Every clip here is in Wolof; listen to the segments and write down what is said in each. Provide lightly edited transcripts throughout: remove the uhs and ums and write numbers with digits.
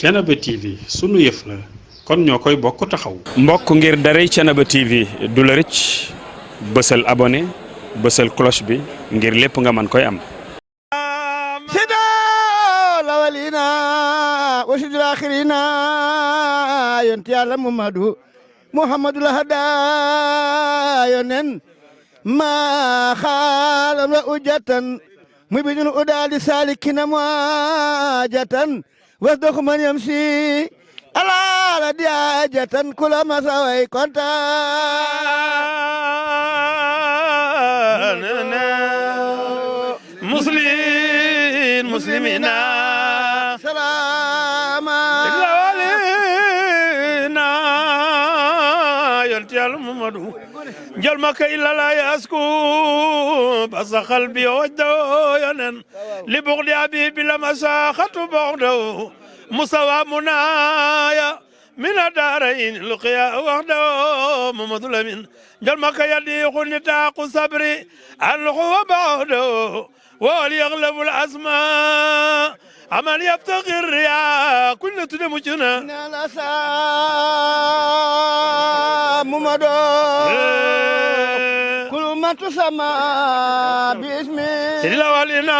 Thiénaba TV sunu yëf la kon ñoo koy bokk taxaw. mbokk ngir daray Thiénaba TV du la rëcc bësal abonné bësal cloche bi ngir lépp nga mën koy am. sida lawalina wa sidil axirina yonti yàlla Muhammadu la hada yonen ma xaalam la ujatan muy bidul udaali salikina muajatan wasdox man yamsi ala la diajatan kula masaway kontaan muslimina salama lawalina yonti yàlla Muhammadu jal maka illa la yasku basa qalbi wajdo yonen li bughdi habibi la masaqatu bughdo musawa munaya min adarain luqiya wahdo Muhammadu Lamin jal maka yadi nitaqu sabri anhu wa ba'do wal yaghlabu al asma aman yabtaghi riya kunna tudamujuna la sa Muhammadu kul ma tusama bismi lawalina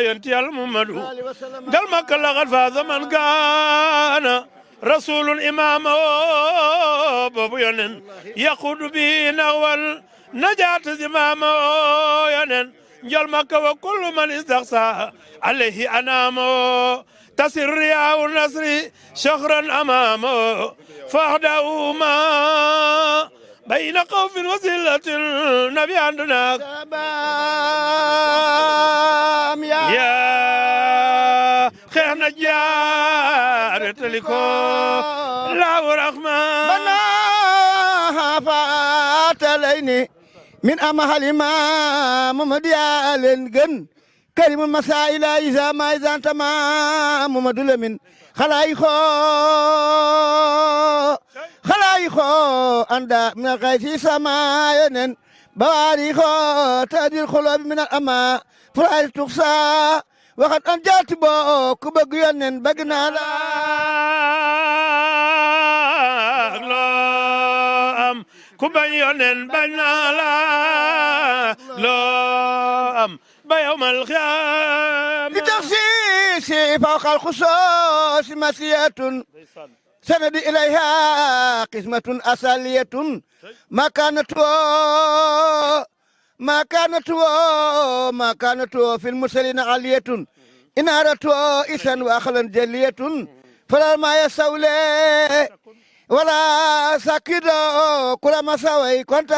yonti yàlla Muhammadu dal makka laqad faaza man kaana rasulun imama boobu yonen yaqudu bi nawal najaat zimama yonen njol makka wa kullu man istaxsa alayhi anamo tasir riyaau nasri shahran amamo fahdahuma bayna xawfin wa zillatin nabi anduna ya xeex na jaaretali ko laahu rahman bana faatalayni min amahalima Muhammadu yaa leen gën karimul masaila isa ma isantama Muhammadu Lamin خلايخو أندا من الغيث سما ينن بواريخو تأدي الخلوب من الأما فرايز تقصى وقد أنجات بو كبق ينن بقنا لا أم كبق ينن بقنا لا أم بيوم الخيام لتخصيص فوق الخصوص مسيئة سند إليها قسمة أصلية ما كانت في المرسلين عالية إنارة إسان وأخلا جلية فلا ما يسولي ولا ساكد كل ما سوي كنت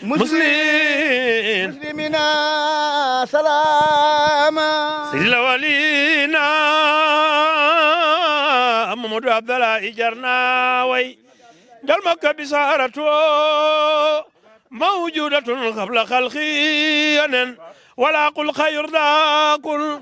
مسلمين سلاما سيدنا ولينا محمد عبد الله جرنا وي جلمك بسارته موجودة قبل خلقي ولا قل خير دا قل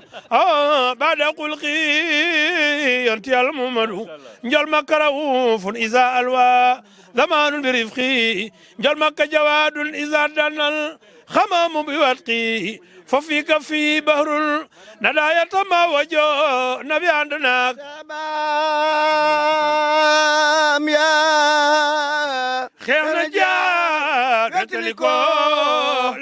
بعد قل خي أنت يا محمد جلمك رؤوف إذا ألوى زمان برفقي جلمك جواد إذا دنا الخمام بواتقي ففيك في بحر نداية ما وجو نبي عندنا سلام يا خير نجار نتلكو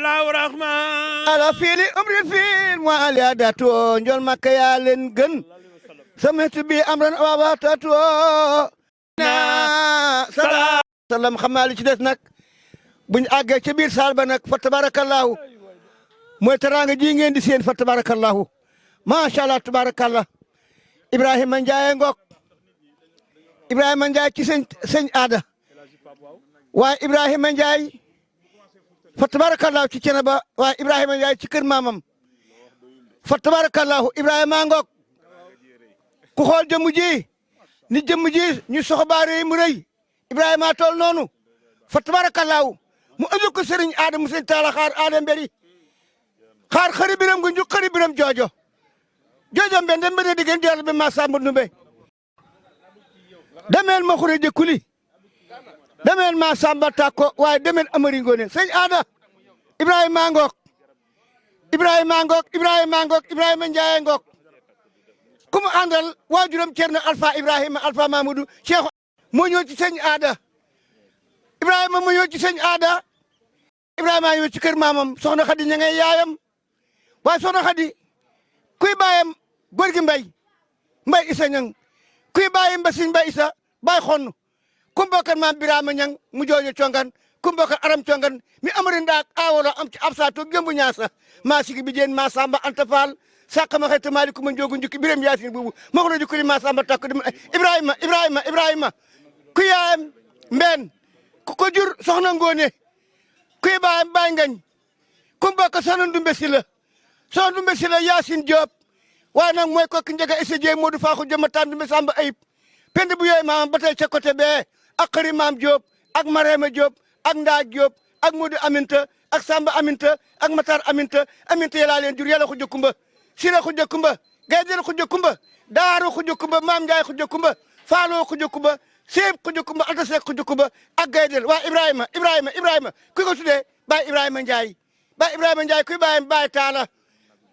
لا رحمن على فيلي أمر الفيل وعلي أداتو نجول مكيا لنجن سمعت بي أمرا واباتاتو سلام خمالي ci nag buñ àggee ci biir saal ba nag fa tabarakallahu mooy teraanga ji ngeen di seen fa tabarakallahu macha allah tabarakallah Ibrahima Ndiaye ngok Ibrahima Ndiaye ci sëñ aada waaye Ibrahima Ndiaye fa tabarakallahu ci Thiénaba waaye Ibrahima Ndiaye ci kër maamam fa tabarakallahu Ibrahima ngok ku xool jëmm ji ni jëmm ji ñu soxbaare mu rëy Ibrahima tool noonu fa tabarakallahu mu ëjë ko sëriñ aada mu sëñ taala xaar aada mberi xaar xari biram gu njuk xari biram joojo mben dem mbene diggéen joola be ma samba numbe demeen ma xure jëkkuli demeen ma samba takko waaye demeen amari ngone sëñ aada Ibrahima ngoog Ibrahima ngoog Ibrahima ngoog Ibrahima Ndiaye ngoog ku mu àndal waajuram Cerno Alpha Ibrahima Alpha Mamadou Cheikh moo ñëw ci sëñ aada Ibrahima moo ñëw ci sëñ aada Ibrahima ñëw ci kër maamam soxna Xadi ña ngay yaayam waaye soxna Xadi kuy baayam góor gi mbay isa ñang kuy baayam ba mbay isa baay xonn ku mbokkan maam Birama ñang mu joojo congan ku mbokkan aram congan mi amari ndaak aawolo am ci absato gëmbu ñaasa maa sigi bi jeen maa samba anta faal sàq ma xëy tamaali ku ma njoogu njukki biram yaasin buubu ma ko jukkuli maa samba takk di Ibrahima ku yaayam mbeen ku ko jur soxna ngoone kuy baayam baay ngañ ku mbokk soxna ndumbe si la yaasin Joob waaye nag mooy kokki njëga isa jeey Modou Faaxu jëma taan ndumbe samba ayib pend bu yooyu maam ba tey ca côté bee ak xëri maam Joob ak Marema Joob ak Ndaa Joob ak Modou Aminta ak Samba Aminta ak Matar Aminta yàllaa leen jur yàlla xuja kumba sira xuja kumba gaydel xuja kumba daaru xuja kumba maam Njaay xuja kumba faaloo xuja kumba séeb xuja kumba anta seek xuja kumba ak gaydel waa Ibrahima kuy ko tuddee baay Ibrahima Njaay kuy baayam baay taala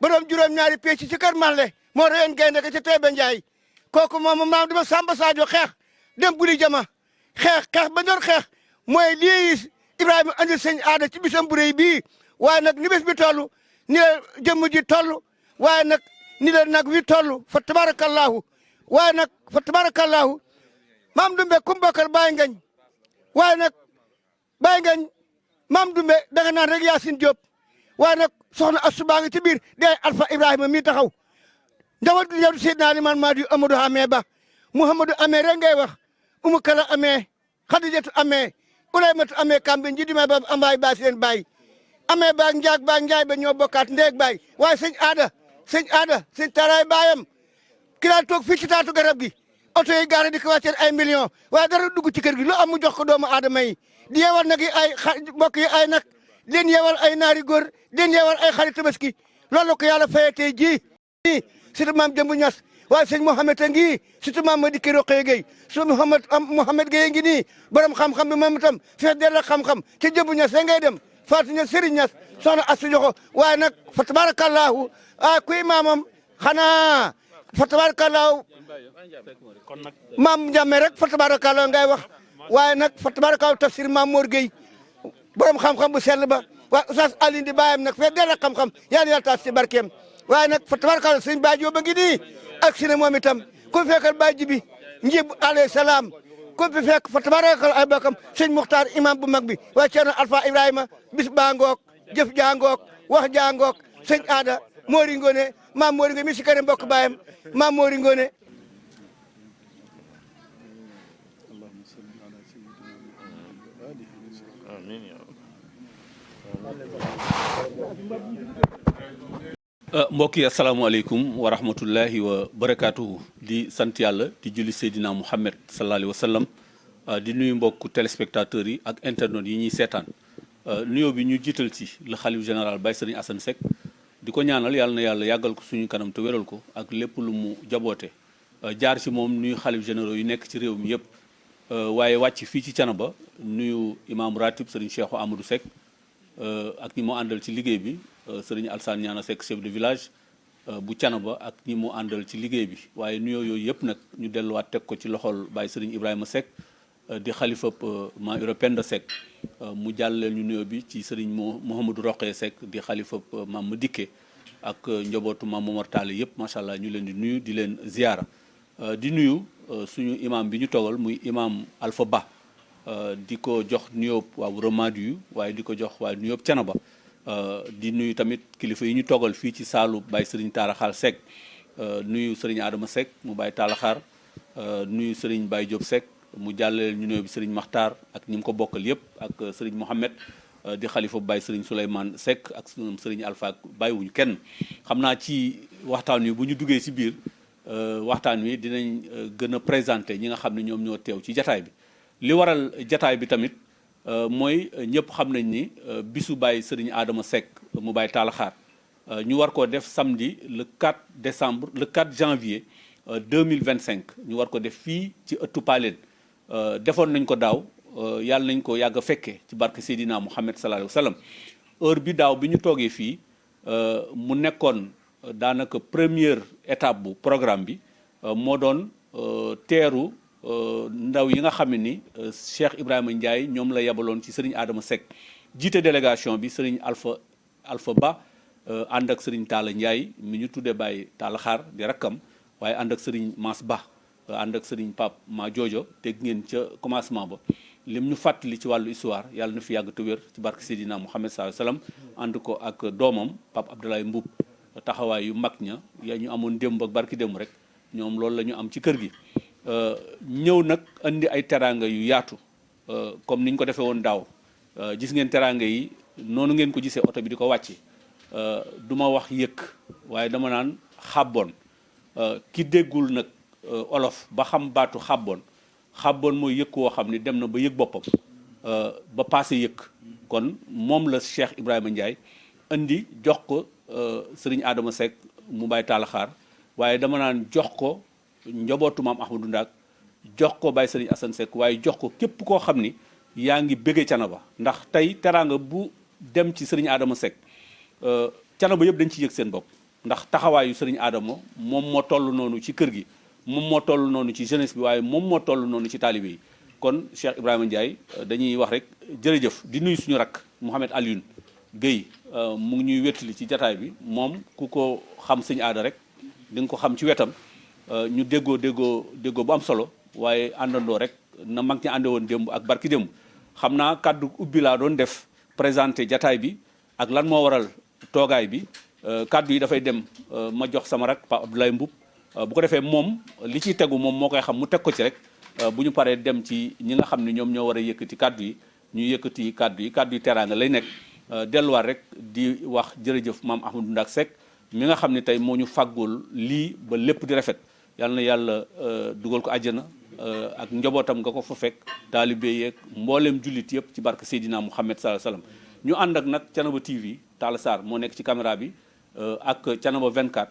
borom juróom ñaari pecc ci kër Malle moo reyoon gaynde ka ca Teebe Njaay kooku moom maam dama Samba Sadio xeex dem buri jama xeex ba doon xeex mooy lii Ibrahima andil sëñ aada ci bisam bu rëy bii waaye nag ni bés bi toll ni la jëmm ji toll waaye nag ni la nag wi toll fa tabarakallahu waaye nag fa tabarakallahu maam Dumbe kum bokkal Baye Ngañ waaye nag Baye Ngañ maam Dumbe danga naan rek Yaasin Diop waaye nag soxna Astou baa ngi ci biir day Alpha Ibrahima mii taxaw njawat gi yow Seydina Limaamu Mahdi Amadou amee ba Mouhamadou amee rek ngay wax Umu Kala amee Xadijatu amee Ulaymatu amee kambe nji dima ba ambaay baa seen baay amee baag njaag baag njaay ba ñoo bokkaat ndeeg baay waaye sëñ aada sëñ taraay baayam ki daan toog fii ci taatu garab gi oto yi gaara di ko wàcceel ay millions waaye dara dugg ci kër gi lu am mu jox ko doomu aadama yi di yeewal nag yi ay mbokk yi ay nag den yeewal ay naari góor den yeewal ay xarit tabaski loolu ko yàlla fayetee ji surtout maam Jëmbu Ñas waaye sëñ Mouhamed a ngi surtout maam ma dikki Roqee Gueye su Mouhamed Gueye ngi nii borom xam-xam bi moom itam fees dell xam-xam ci Jëmbu Ñas da ngay dem Fatou Ñas Serigne Ñas soxna Astu Joxo waaye nag fa tabarakallahu kuy maamam xanaa fa tabarakallahu maam Njàmme rek fa tabarakallahu ngay wax waaye nag fa tabarakallahu tafsir maam Mor Gueye borom xam-xam bu sell ba waaye Oustaz Alioune di bàyyam nag fees dell xam-xam yàlla taas ci barkeem waaye nag fa tabarakalla sëñ Baay Jóob ba ngi nii ak si ne moom itam ku fi fekkal Baay Jibi njib alayhi salaam ku fi fekk fa tabarakalla ay bokkam sëñ Muxtaar imam bu mag bi waaye Ceerno Alpha Ibrahima bis baa ngoog jëf jaa ngoog wax jaa ngoog sëñ aada Moori Ngone maam Moori Ngone mi si kër mbokk baayam maam Moori Ngone mbokk yi asalaamaaleykum wa rahmatullahi wa barakaatuhu di sant yàlla di julli Seydina Mouhamed sallallahu alayhi wa sallam di nuyu mbokk téléspectateurs yi ak internautes yi ñuy seetaan nuyoo bi ñu jiital ci le xalif général Baye Serigne Assane Seck di ko ñaanal yàlla na yàlla yàggal ko suñu kanam te wéral ko ak lépp lu mu jaboote jaar ci moom nuyu xalif généraux yu nekk ci réew mi yëpp waaye wàcc fii ci Thiénaba nuyu imam ratib Serigne Cheikhou Amadou Seck ak ñi mu àndal ci liggéey bi Serigne Alsane Ñaana Seck chef de village bu Thiénaba ak ñi mu àndal ci liggéey bi waaye nuyoo yooyu yëpp nag ñu delluwaat teg ko ci loxol Baye Serigne Ibrahima Seck di xalifab maa Penda Seck mu jàlleel ñu nuyoo bi ci Serigne Mouhamadou Roqee Seck di xalifab maam ma dikke ak njabootu maam Momar Tall yëpp macha allah ñu leen di nuyu di leen ziyaara di nuyu suñu imam bi ñu togal muy imam Alpha Ba di ko jox nuyoo waa Ramadu yu waaye di ko jox waa nuyoo Thiénaba di nuyu tamit kilifa yi ñu togal fii ci saalu Baye Serigne Taraxaar Seck nuyu Serigne Adama Seck mu Baye Taraxaar nuyu Serigne Baye Diop Seck mu jàllale ñu nuyoo bi Serigne Makhtar ak ñi mu ko bokkal yëpp ak Serigne Mohamed di xalifa Baye Serigne Souleymane Seck ak Serigne Alpha bàyyiwuñu kenn xam naa ci waxtaan wi bu ñu duggee ci biir waxtaan wi dinañ gën a présenté ñi nga xam ne ñoom ñoo teew ci jataay bi li waral jataay bi tamit mooy ñëpp xam nañ ni bisu Baye Serigne Adama Seck mu Baye Taraxaar ñu war koo def samedi le 4 janvier 2025 ñu war ko def fii ci ëttu Paleen defoon nañ ko daaw yàlla nañ ko yàgg a fekkee ci barke Seydina Mouhamed sallallahu alayhi wa sallam heure bi daaw bi ñu toogee fii mu nekkoon daanaka première étape bu programme bi moo doon teeru ndaw yi nga xam ne ni Cheikh Ibrahima Ndiaye ñoom la yebaloon ci sëriñ Adama Seck jiite délégation bi sëriñ Alpha Ba ànd ak sëriñ Talla Ndiaye mi ñu tuddee Baye Talla Xaar di rakkam waaye ànd ak sëriñ Mass Ba ànd ak sëriñ Pape Ma Jojo teg ngeen ca commencement ba lim ñu fàttali ci wàllu histoire yàlla na fi yàgg te wér ci barke Seydina Mouhamed sallallahu alayhi wasallam ànd ko ak doomam Pape Abdoulaye Mboub taxawaay yu mag ña yaa ñu amoon démb ak barki démb rek ñoom loolu la ñu am ci kër gi ñëw nag indi ay teraanga yu yaatu comme niñ ko defee woon daaw gis ngeen teraanga yi noonu ngeen ko gisee oto bi di ko wàcce du ma wax yëkk waaye dama naan xàbboon ki déggul nag olof ba xam baatu xàbboon mooy yëkk woo xam ni dem na ba yëg boppam ba passé yëkk kon moom la Cheikh Ibrahima Ndiaye indi jox ko sëriñ Adama Seck mu Baye Talla Xaar waaye dama naan jox ko njabootu maam Ahmadou Ndak jox ko Baye sëriñ Assane Seck waaye jox ko képp koo xam ni yaa ngi bëggee Canaba ndax tey teraanga bu dem ci sëriñ Adama Seck Canaba yëpp dañ ci yëg seen bopp ndax taxawaayu sëriñ Adama moom moo toll noonu ci kër gi moom moo toll noonu ci jeunesse bi waaye moom moo toll noonu ci taalibe yi kon Cheikh Ibrahima Ndiaye dañuy wax rek jërëjëf di nuyu suñu rakk Mouhamed Alioune Guèye mu ngi ñuy wettali ci jataay bi moom ku ko xam sëñ aada rek di nga ko xam ci wetam ñu déggoo bu am solo waaye àndandoo rek na mag ñi ànde woon démb ak barki démb xam naa kàddu ubbi laa doon def présenté jataay bi ak lan moo waral toogaay bi kàddu yi dafay dem ma jox sama rak Pape Abdoulaye Mboub bu ko defee moom li ciy tegu moom moo koy xam mu teg ko ci rek bu ñu paree dem ci ñi nga xam ne ñoom ñoo war a yëkkati kàddu yi ñu yëkkati kàddu yi teraanga lay nekk delluwaat rek di wax jërëjëf maam Ahmadou Ndak Seck mi nga xam ne tey moo ñu fàggul lii ba lépp di rafet yal na yàlla dugal ko àjjana ak njabootam nga ko fa fekk taalibe yeeg mbooleem jullit yëpp ci barke Seydina Mouhamed sallallahu alayhi wasallam ñu ànd ak nag Thiénaba TV Talla Sarr moo nekk ci caméra bi ak Thiénaba 24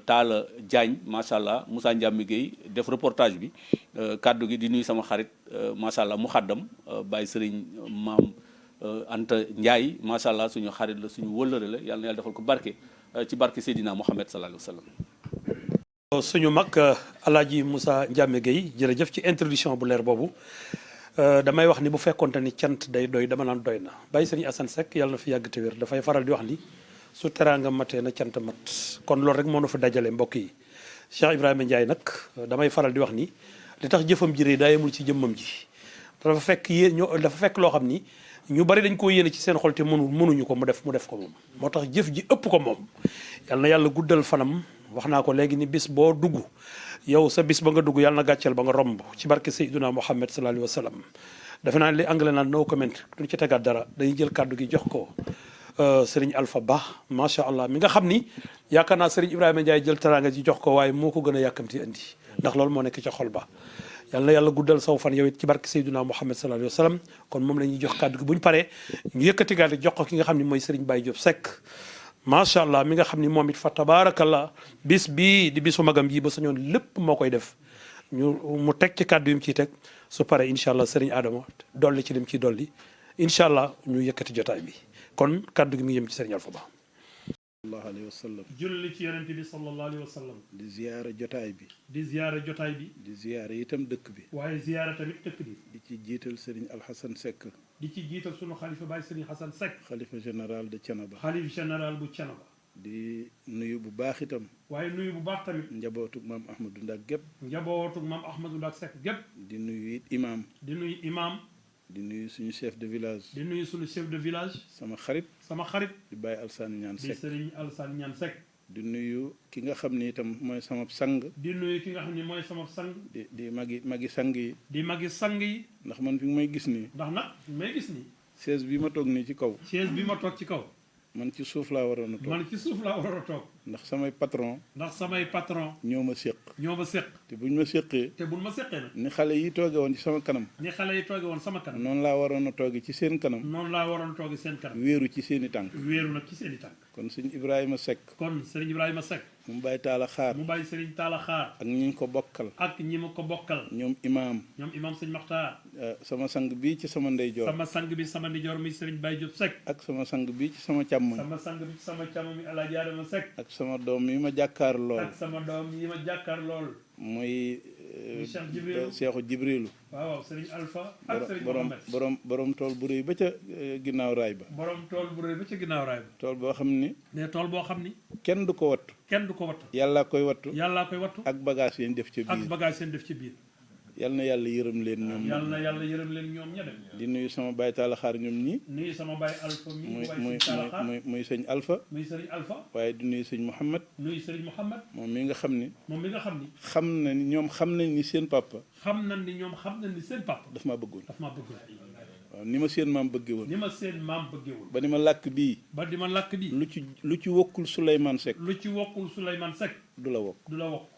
Talla Diagne macha allah Moussa Ndiame Guèye def reportage bi kaddu gi di nuyu sama xarit macha allah mu xaddam Baye Serigne maam Anta Ndiaye macha allah suñu xarit la suñu wëllëre la yàlla na yàlla defal ko barke ci barke Seydina Mouhamed sallallahu alayhi wasallam. suñu mag Alaaji Moussa Ndiame Guèye jërëjëf ci introduction bu leer boobu damay wax ni bu fekkonte ni cant day doy dama naan doy na Baye Serigne Assane Seck yàlla na fi yàgg te wér dafay faral di wax ni su teraanga matee na cant mat kon loolu rek moo na fa dajale mbokk yi Cheikh Ibrahima Ndiaye nag damay faral di wax ni li tax jëfam ji rëy daa yemul ci jëmmam ji dafa fekk loo xam ni ñu bari dañ koo yéene ci seen xol te mënuñu ko mu def ko moom moo tax jëf ji ëpp ko moom yal na yàlla guddal fanam wax naa ko léegi ni bis boo dugg yow sa bis ba nga dugg yàlla na gàcceel ba nga romb ci barke Seydina Muhammad sallallahu alayhi wa sallam defe naa li anglais naan no comment duñ ci tegaat dara dañuy jël kàddu gi jox ko Serigne Alpha Ba macha allah mi nga xam ni yaakaar naa Serigne Ibrahima Ndiaye jël teraanga ji jox ko waaye moo ko gën a yàkkamti indi ndax loolu moo nekk ca xol ba yal na yàlla guddal saw fan yow it ci barke Seydina Muhammad sallallahu alayhi wa sallam kon moom la ñuy jox kàddu gi bu ñu paree ñu yëkkati kàddu jox ko ki nga xam ne mooy Serigne Baye Diop Seck macha allah mi nga xam ni moom it fa tabaarakallah bis bii di bisu magam bii ba sañoon lépp moo koy def mu teg ci kàddu yi mu ciy teg su paree incha allah Serigne Adama dolli ci lim ciy dolli incha allah ñu yëkkati jotaay bi kon kàddu gi mi ngi yëm ci Serigne Alpha Ba. sallallahu alayhi wa sallam. julli ci yonent bi sallallahu alayhi wa sallam. di ziyaara jotaay bi. di ziyaara jotaay bi. di ziyaara itam dëkk bi. waaye ziyaara tamit dëkk bi. di ci jiital Serigne Alhassane Seck. di ci jiital sunu xalifa Baye Serigne Assane Seck. xalifa général de Thiénaba. xalifa général bu Thiénaba. di nuyu bu baax itam. waaye nuyu bu baax tamit. njabootug maam Ahmadou Ndak gépp. njabootug maam Ahmadou Ndak Seck gépp. di nuyu it imaam. di nuyu imaam. di nuyu suñu chef de village. di nuyu suñu chef de village. sama xarit. di Baye Alsane Ñaan Seck. di Serigne Alsane Ñaan Seck. di nuyu ki nga xam ni itam mooy sama sang. di nuyu ki nga xam ni mooy sama sang. di magi sang yi. di magi sang yi. ndax man fi may gis nii. ndax nag may gis nii. chaise bi ma toog nii ci kaw. chaise bi ma toog ci kaw. man ci suuf laa waroon a toog. man ci suuf laa waroon a toog. ndax samay patron. ñoo ma séq. te buñ ma séqee. nag. ni xale yi tooge woon ci sama kanam. noonu laa waroon a tooge ci seen kanam. noonu laa waroon a tooge seen kanam. wéeru ci seen i tànk. wéeru nag ci seen i tànk. kon sëñ Ibrahima Seck. kon sëriñ Ibrahima Seck. mu bàyyi taala xaar. mu bàyyi sëriñ Talla Xaar. ak ñi ñu ko bokkal. ak ñi ma ko bokkal. ñoom imaam. ñoom imaam sëñ Maxtaar. sama sang bii ci sama ndeyjoor. sama sang bi sama ndeyjoor mi sëriñ Baye Diop Seck. ak sama sang bii ci sama càmmoñ. sama sang bi ci sama càmmoñ mi Alaaji Adama Seck. ak sama doom yi ma jàkkaar lool. ak sama doom yi ma jàkkaar lool. muy Cheikh Jibrilu Cheikhu Jibrilu. waaw sëriñ Alpha ak sëriñ Mohamed. borom tool bu rëy ba ca ginnaaw raay ba. borom tool bu rëy ba ca ginnaaw raay ba. tool boo xam ni. ne tool boo xam ni. kenn du ko wattu. kenn du ko wattu. yàllaa koy wattu. yàllaa koy wattu. ak bagage yi def ci biir. ak bagage seen def ci biir. yal na yàlla yërëm leen ñoom. yal na yàlla yërëm leen ñoom ña dem. di nuyu sama baay Talla Xaar ñoom ñi. nuyu sama baay Alpha mi. muy sëñ Alpha. muy sëriñ Alpha. waaye di nuyu sëñ Mouhamed. nuyu sëriñ Mouhamed. moom mi nga xam ni. moom mi nga xam ni. xam na ni ñoom xam nañ ni seen papa. xam nañ ni ñoom xam nañ ni seen papa. daf maa bëggoon. daf maa bëggoon. waaw ni ma seen maam bëggee woon. ni ma seen maam bëggee woon. ba ni ma làkk bii. ba di ma làkk bii. lu ci wokkul Souleymane Seck. lu ci wokkul Souleymane Seck. du la wokk. du la wokk.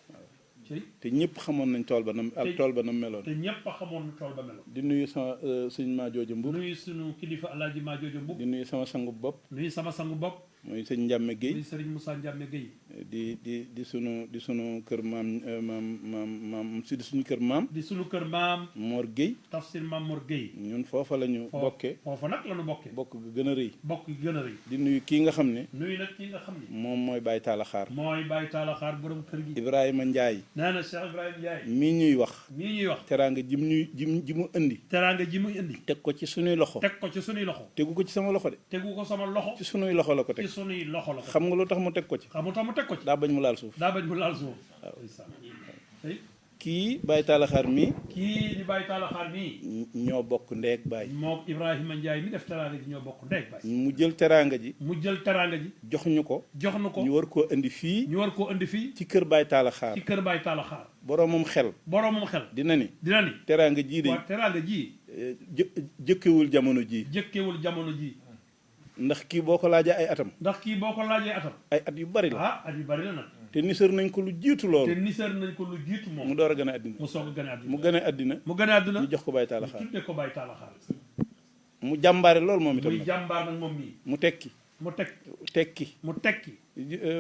te ñëpp xamoon nañ tool ba nam ak tool ba nam meloon. te ñëpp a xamoon tool ba meloon. di nuyu sama sëñ maa jooja mbub. nuyu sunu kilifa alaaji maa jooja mbub. di nuyu sama sangu bopp. nuyu sama sangu bopp. muy sëñ Ndiame Guèye. muy sëriñ Moussa Ndiame Guèye. di sunu kër maam di suñu kër maam. di sunu kër maam. Mor Guèye. tafsir maam Mor Guèye. ñun foofa la ñu bokkee. foofa nag la ñu bokkee. bokk gi gën a rëy. bokk gi gën a rëy. di nuyu kii nga xam ne. nuyu nag kii nga xam ne. moom mooy Baye Talla Xaar. mooy Baye Talla Xaar borom kër gi. Ibrahima Ndiaye. nee na Cheikh Ibrahima Ndiaye. mii ñuy wax. mii ñuy wax. teraanga ji mu indi. teraanga ji mu indi. teg ko ci sunuy loxo. teg ko ci sunuy loxo. tegu ko ci sama loxo de. tegu ko sama loxo. ci sunuy loxo la ko teg. ci sunuy loxo la ko. xam nga lu tax mu teg ko ci. xam nga tax mu teg ko ci. daa bañ mu laal suuf. daa bañ mu laal suuf. waaw kii Baye Talla Xaar mii. kii di Baye Talla Xaar mii. ñoo bokk ndeeg baay. moom Ibrahima Ndiaye mi def teraanga ji ñoo bokk ndeeg baay. mu jël teraanga ji. mu jël teraanga ji. jox ñu ko. jox ñu ko ñu war koo indi fii. ñu war koo indi fii. ci kër Baye Talla Xaar. ci kër Baye Talla Xaar. boromam xel. boromam xel. dina ni. teraanga jii de. waaw teraanga ji. jëkkewul jamono ji. jëkkewul jamono ji. ndax kii boo ko laajee ay atam. ndax kii boo ko laajee atam. ay at yu bari la. at yu bari la nag. te nisër nañ ko lu jiitu loolu. te nisër nañ ko lu jiitu moom. mu door a gën a àddina. mu soog a gën a àddina. mu gën a àddina. mu gën a àddina. ñu jox ko Baye Talla Xaar. ñu tuddee ko Baye Talla Xaar. mu jàmbaare loolu moom itam. muy jàmbaar nag moom mii. mu tekki. mu tekki. mu tekki.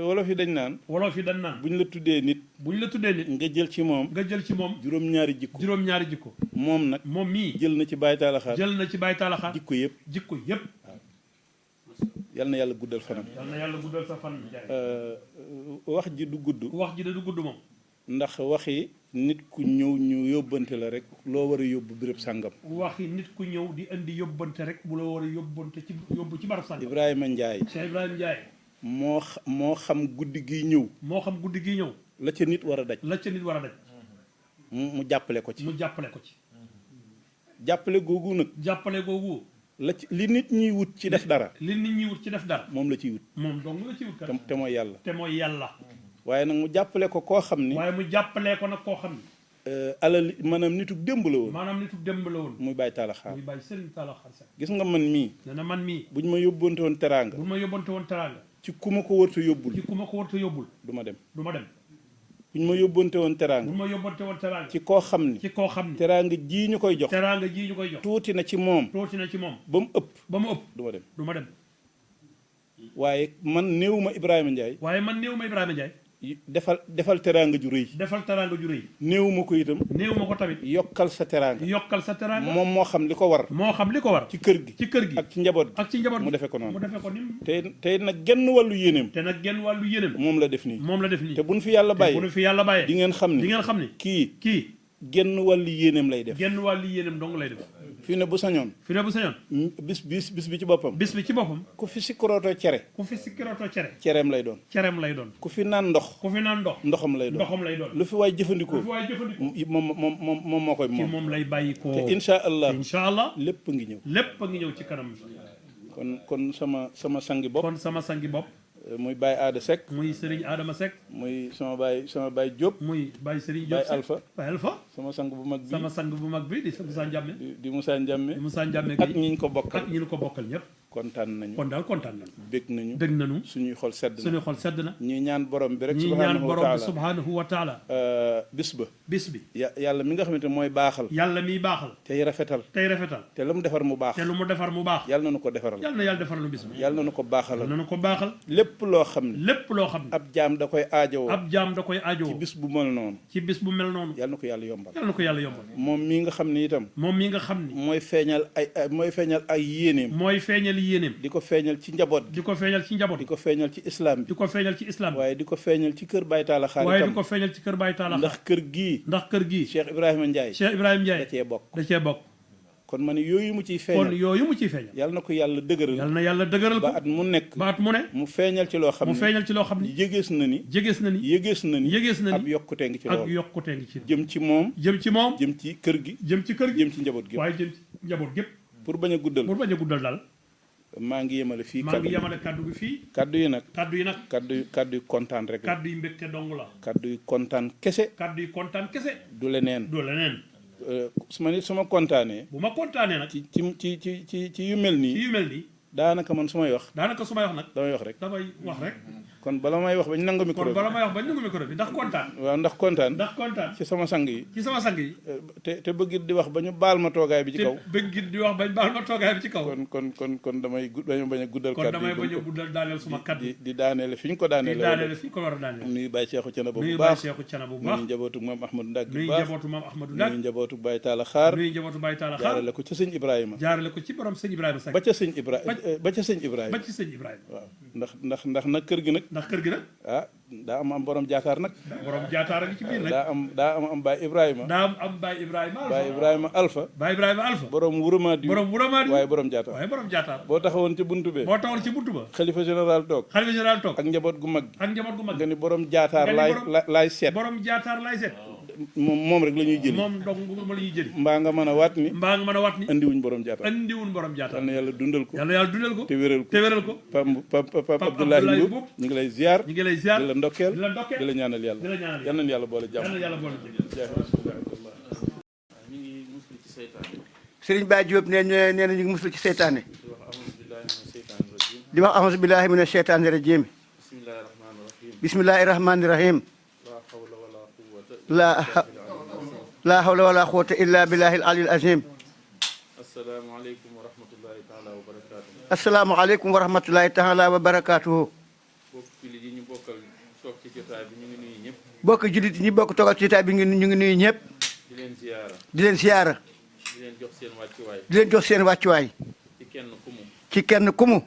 wolof yi dañ naan. wolof yi dañ naan. buñ la tuddee nit. buñ la tuddee nit. nga jël ci moom. nga jël ci moom. juróom-ñaari jikko. juróom-ñaari jikko. moom nag. moom mii. jël na ci Baye Talla Xaar. jël na ci Baye Talla Xaar. jikko yëpp. jikko yëpp. yal na yàlla guddal fanam. yal na yàlla guddal sa fan. wax ji du gudd. wax ji da du gudd moom. ndax waxi nit ku ñëw ñu yóbbante la rek loo war a yóbbu béréb sàngam. waxi nit ku ñëw di indi yóbbante rek bu la war a yóbbante ci yóbbu ci barab sàngam. Ibrahima Ndiaye. Cheikh Ibrahima Ndiaye. moo xam guddi gi ñëw. moo xam guddi gi ñëw. la ca nit war a daj. la ca nit war a daj. mu jàppale ko ci. mu jàppale ko ci. jàppale googu nag. jàppale googu. la ci li nit ñiy wut ci def dara. li nit ñi wut ci def dara. moom la ciy wut. moom dong la ciy wut kat. te mooy yàlla. te mooy yàlla. waaye nag mu jàppale ko koo xam ni. waaye mu jàppalee ko nag koo xam ni. alal maanaam nitu démb la woon. maanaam nitu démb la woon. muy Baye Talla Xaar. muy Baye Serigne Talla Xaar sax. gis nga man mii. nee na man mii. buñ ma yóbbante woon teraanga. buñ ma yóbbante woon teraanga. ci ku ma ko warta yóbbul. ci ku ma ko warta yóbbul. du ma dem. du ma dem. buñ ma yóbbante woon teraanga. buñ ma yóbbante woon teraanga. ci koo xam ni. ci koo xam ni. teraanga jii ñu koy jox. teraanga jii ñu koy jox. tuuti na ci moom. tuuti na ci moom. ba mu ëpp. ba mu ëpp. du ma dem. du ma dem. waaye man néewuma Ibrahima Ndiaye. waaye man néewuma Ibrahima Ndiaye. defal teraanga ju rëy. defal teraanga ju rëy. néewuma ko itam. néewuma ko tamit. yokkal sa teraanga. yokkal sa teraanga. moom moo xam li ko war. moo xam li ko war. ci kër gi. ci kër gi ak ci njaboot gi. ak ci njaboot gi mu defee ko noonu. mu defee ko ni mu. tey nag genn wàllu yéeneem. te nag genn wàllu yéeneem. moom la def nii. moom la def nii. te buñ fi yàlla bàyyi. bu nu fi yàlla bàyyee. di ngeen xam ni. di ngeen xam ni. kii. genn wàllu yéeneem lay def. genn wàllu yéeneem dong lay def. fi ne bu sañoon. fi ne bu sañoon. bis bi ci boppam. bis bi ci boppam. ku fi sikkirootoo cere. ku fi sikkirootoo cere. cereem lay doon. cereem lay doon. ku fi naan ndox. ku fi naan ndox. ndoxam lay doon. ndoxam lay doon. lu fi waay jëfandikoo. lu fi waay jëfandikoo. moom moo koy moom. ci moom lay bàyyi ko. te incha allah. incha allah lépp ngi ñëw. lépp a ngi ñëw ci kanam. kon sama sangi bopp. kon sama sangi bopp. muy Baye Aada Seck. muy Serigne Adama Seck. muy sama baay Diop. muy Baye Serigne Diop Baye Alpha. Baye Alpha. sama sang bu mag bi sama sang bu mag bi di Moussa Ndiame. di Moussa Ndiame. di Moussa Ndiame ak ñi ñu ko bokkal ak ñi ñu ko bokkal ñëpp. kontaan nañu. kon daal kontaan nañu. bég nañu. dégg nañu. suñuy xol sedd na. suñuy xol sedd na. ñuy ñaan borom bi rek. ñuy ñaan borom bi subhanahu wa taala. bis ba. bis bi. yàlla mi nga xamante mooy baaxal. yàlla miy baaxal. tey rafetal. tey rafetal. te lu mu defar mu baax. te lu mu defar mu baax. yàlla na nu ko defaral. yàlla na yàlla defaral nu bis bi. yàlla na nu ko baaxalal. yàlla na nu ko baaxal. lépp loo xam ne. lépp loo xam ne. ab jaam da koy aajowoo. ab jaam da koy aajowoo. ci bis bu mel noonu. ci bis bu mel noonu. yàlla na ko yàlla yombal. yàlla na ko yàlla yombal. moom mii nga xam ne itam. moom mii nga xam ni. mooy feeñal ay yéeneem. mooy feeñal yéeneem. di ko feeñal ci njaboot di ko feeñal ci njaboot. di ko feeñal ci islam bi. di ko feeñal ci islam bi. waaye di ko feeñal ci kër Baye Talla Xaar waaye itam. di ko feeñal ci kër Baye Talla Xaar. ndax kër gii. ndax kër gii. Cheikh Ibrahima Ndiaye. Cheikh Ibrahima Ndiaye da cee bokk. da cee bokk. kon ma ne yooyu mu ciy kon feeñal. yooyu mu ciy feeñal. yàlla na ko yàlla dëgëral. yàlla na yàlla dëgëral ko ba at mu nekk. ba at mu ne. mu feeñal ci loo xam ne. mu feeñal ci loo xam ni. yëgees na ni. yëgees na ni. yëgees na ni. yëgees na ni. ab yokkute ngi ci ak loolu. yokkute ngi ci. jëm ci moom. jëm ci moom. jëm ci kër gi. jëm ci kër gi. jëm ci njaboot gi. waaye jëm ci njaboot gépp. pour bañ a guddal. pour bañ a guddal daal. maa ngi yemale fii. maa ngi yemale kaddu gi fii. kaddu yi nag. kaddu yi nag. kaddu yi kontaan rek la. kaddu yi mbégte dong la. kaddu yi kontaan kese. kaddu yi kontaan kese. du leneen. du leneen. su ma kontaanee. bu ma kontaanee nag. ci yu mel nii. ci yu mel nii. daanaka man su may wax. daanaka su may wax nag. damay wax rek. damay wax rek. kon bala may wax ba ñu nangu micro bi. kon bala may wax ba ñu nangu micro bi ndax kontaan. waaw ndax kontaan. ndax kontaan. ci sama sang yi. ci sama sang yi. te bëgg di wax ba ñu baal ma toogaay bi ci kaw. te bëgg di wax ba ñu baal ma toogaay bi ci kaw. kon damay bañ a guddal. kon damay bañ a guddal daaneel suma kaddu. di daaneele fi ñu ko daaneele. di daaneele fi ñu ko war a daaneele. nuyu Baye Cheikhou Thiénaba bu baax. nuyu Baye Cheikhou Thiénaba bu baax. nuyu njabootu maam Ahmadou Ndak bu baax. nuyu njabootu maam Ahmadou Ndak. nuyu njabootu Baye Talla Xaar. nuyu njabootu Baye Talla Xaar. jaarale ko ci sëñ Ibrahima. jaarale ko ci borom sëñ Ibrahima Seck. ba ca sëñ Ibrahima. ba ci sëñ Ibrahima. waaw ndax nag kër gi nag. ndax kër gi nag. ah daa am borom jaataar nag. borom jaataar ak ci biir nag. daa am Baye Ibrahima. daa am Baye Ibrahima Alpha. Baye Ibrahima Alpha. Baye Ibrahima Alpha. borom wuramaadi. waaye borom jaataar. boo taxawoon ci buntu be. boo taxawoon ci buntu ba. xalifa général toog. ak njaboot gu mag. nga ni borom jaataar laay seet. borom jaataar laay seet. moom rek la ñuy jëli. moom dong ma la ñuy jëli. mbaa nga mën a waat ni. andiwuñ borom jaataar. yal na yàlla dundal ko. te wéral ko. Pape Abdoulaye Mboup ñu ngi lay ziar. di la ndokkeel. di la ñaanal yàlla. yal nañu yàlla boole jàmm. Serigne Baye Diop nee na ñu ngi muslu ci seytaane. di wax auzu billahi mina sheytaani rajim. bismillahi rahmani rahim. la hawla wala quwwata illa billahi al-aliyyil azim. assalaamu aleykum wa rahmatullahi taala wa barakatuhu. bokk jullit ñi bokk toogal ci jotaay bi ñu ngi nuyu ñëpp. di leen ziyaara. di leen jox seen wàccuwaay. ci kenn kumu.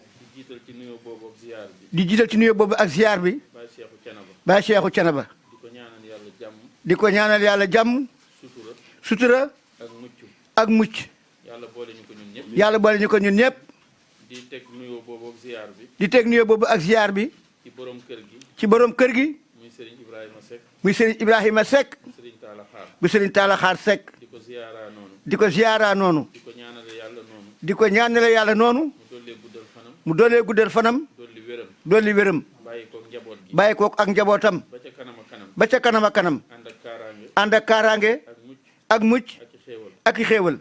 di jiital ci nuyoo boobu ak ziyaar bi. Baye Cheikhou Thiénaba. di ko ñaanal yàlla jàmm. sutura. ak mucc. yàlla boole ñu ko ñun ñëpp. di teg nuyoo boobu ak ziyaar bi. di teg nuyoo boobu ak ziyaar bi. ci borom kër gi. ci borom kër gi. muy Serigne Ibrahima Seck. muy Serigne Ibrahima Seck. Serigne Talla Xaar. bu Serigne Talla Xaar Seck. di ko ziyaaraa noonu. di ko ziyaaraa noonu. di ko ñaanale yàlla noonu. di ko ñaanale yàlla noonu. mu doolee guddal fanam. dolli wéram. bàyyi kook ak njabootam. ba ca kanam a kanam. ànd ak kaaraange. ak mucc. ak i xéewal.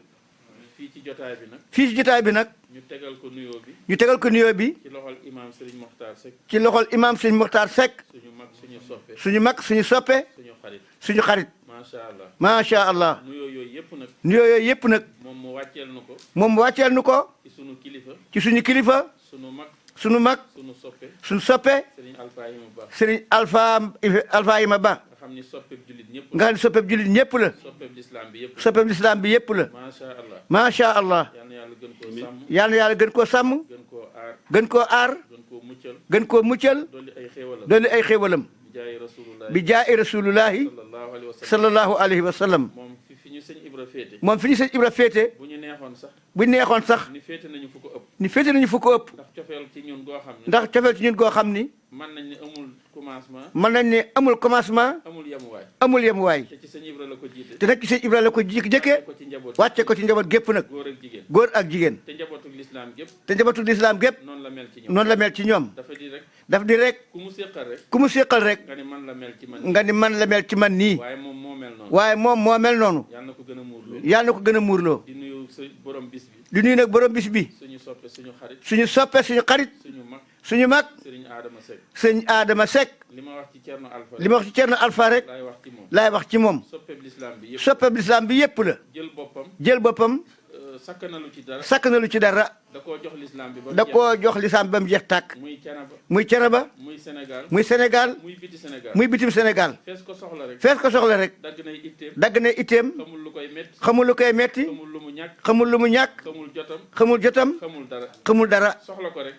fii ci jotaay bi nag. fii ci jotaay bi nag. ñu tegal ko nuyoo bi. ñu tegal ko nuyoo bi. ci loxol imaam Serigne Mokhtar Seck. ci loxol imaam Serigne Mokhtar Seck. suñu mag suñu soppe. suñu mag suñu soppe. suñu xarit. macha allah. macha allah. nuyoo yooyu yëpp nag. nuyoo yooyu yëpp nag. moom mu wàcceel nu ko. moom mu wàcceel nu ko. ci suñu kilifa. ci suñu kilifa. suñu mag. suñu mag. suñu soppe. suñu soppe. Serigne Alpha Yima Ba. Serigne Alpha Yima Ba. nga xam ni soppeeb jullit ñëpp. nga xam ni soppeeb jullit ñëpp la. soppeeb lislaam bi yëpp la. soppeeb lislaam bi yëpp la. macha allah. macha allah. yal na yàlla gën koo sàmm. yal na yàlla gën koo sàmm. gën koo aar. gën koo aar. gën koo muccal. gën koo muccal. dolli ay xéewalam. dolli ay xéewalam. bi jaay rasulullahi. sallallahu alayhi wa sallam. moom fi ñu sëñ Ibra féete. moom fi ñu sëñ Ibra féete. bu ñu neexoon sax. bu neexoon sax. ni féete nañu fu ko ëpp. ni féete nañu fu ko ëpp. ndax cofeel ci ñun goo xam ni. ndax cofeel ci ñun goo xam ni. mën nañ ne amul commencement. mën nañ ne amul commencement. amul yemuwaay. amul yemuwaay. te ci sëñ Ibra la ko jiite. te nag ci sëñ Ibra la ko jëkkee. wàcce ko ci njaboot gépp nag. góor ak jigéen. góor ak jigéen. te njabootu lislaam gépp. te njabootu lislaam gépp. noonu la mel ci noonu la mel ci ñoom. daf di rek ku mu séqal rek nga ni man la mel ci man nii. waaye moom moo mel noonu. yàlla na ko gën a muurloo. di nuyu nag borom bis bi. suñu soppe suñu xarit. suñu mag. sëñ Adama Seck. li ma wax ci Thierno Alpha rek. laay wax ci moom. soppeb lislaam bi yépp la. jël boppam. sakkanalu ci dara. da koo jox lislaam bi ba mu jeex tàkk. muy Thiénaba. muy Sénégal. muy bitim Sénégal. fees ko soxla rek. dagg na itteem. xamul lu koy metti. xamul lu mu ñàkk. xamul jotam. xamul dara.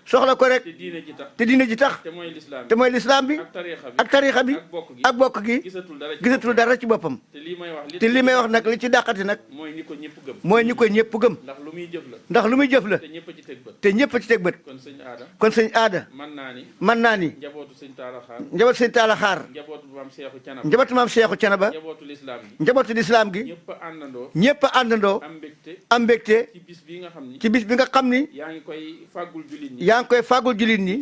soxla ko rek. te diine ji tax. te mooy lislaam bi. ak tariixa bi. ak bokk gi. gisatul dara ci boppam. te li may wax nag li ci dàqati nag. mooy ñi ko ñëpp gëm. ndax lu muy jëf la. te ñëpp a ci teg bët. kon sëñ Aada. mën naa ni. njabootu sëñ Taala Xaar. njabootu maam Seexu Canaba. njabootu lislaam gi. ñëpp a àndandoo. am mbégte. ci bis bi nga xam ni. yaa ngi koy fàggul jullit ñi.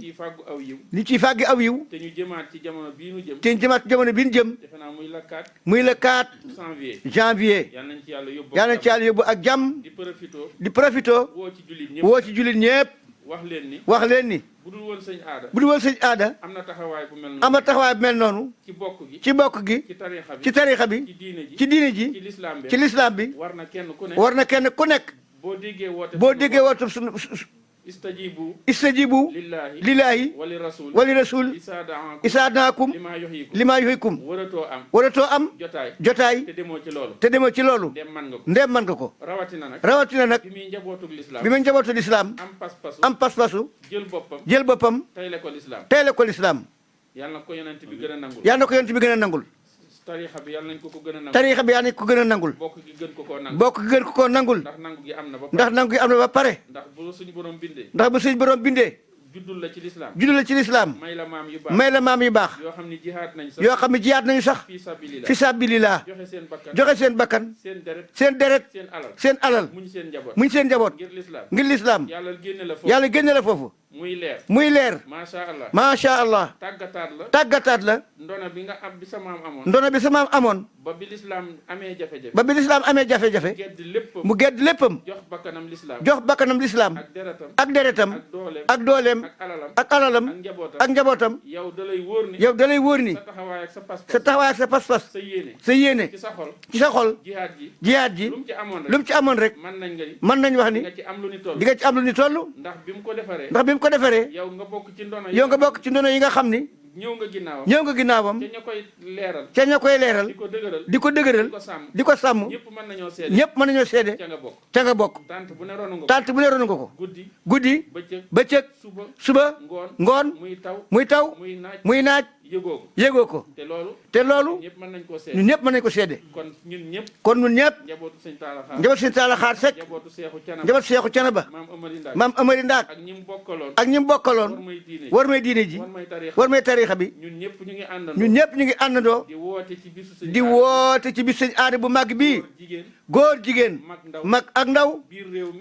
ni ciy fàggi aw yiw. te ñu jëmaat ci jamono bii nu jëm. muy le 4 janvier. yal nañ ci yàlla yóbbu ak jàmm. di profito. woo ci jullit ñëpp. wax leen ni. bu dul woon sëñ Aada. am na taxawaay bu mel noonu. ci bokk gi. ci tariixa bi. ci diine ji. ci lislaam bi. war na kenn ku nekk. boo déggee woote istajibu lillahi wali rasul isaa daakum lima yuhikum waratoo am jotaay te demoo ci loolu ndem man nga ko rawatina nag bi muy njabootu lislaam am pas-pasu jël boppam tayle ko lislaam yàlla na ko yonent bi gën a nangul tariixa bi yàlla nañ ko gën a nangul. bokk gi gën ko koo nangul. ndax nangu gi am na ba pare. ndax bu suñu borom bindee. juddul la ci lislaam. may la maam yu baax. yoo xam ne jihaat nañu sax. fi sabilillah. joxe seen bakkan. seen deret. seen alal. muñ seen njaboot. ngir lislaam. yàlla génne la foofu. muy leer. macha allah. tàggataat la. ndona bi sa maam amoon. ba bi lislaam amee jafe-jafe. mu gedd léppam. jox bakkanam lislaam. ak deretam. ak dooleem. ak alalam. ak njabootam. yow da lay wóor ni. sa taxawaay ak sa pas-pas. sa yéene. ci sa xol. jihaad ji. lu mu ci amoon rek. mën nañ wax ni. di nga ci am lu ni toll. ndax bi mu ko defaree. yow nga bokk ci ndono yi nga xam ni. ñëw nga ginnaawam. ca ña koy leeral. di ko dëgëral. di ko sàmm. ñëpp mën nañoo seede. ca nga bokk. tant bu ne ronu nga ko. guddi. bëccëg. suba. ngoon. muy taw. muy naaj. yëgoo ko. te loolu. ñun ñëpp mën nañ ko seede. kon ñun ñëpp. njabootu sëñ Taala Xaar Seck. njabootu Seexu Canaba. maam Amari Ndaak. ak ñi mu bokkaloon. war may diine ji. war may tariixa bi. ñun ñëpp ñu ngi àndandoo. di woote ci bisu sëñ Aada bu màgg bii. góor jigéen. mag ak ndaw.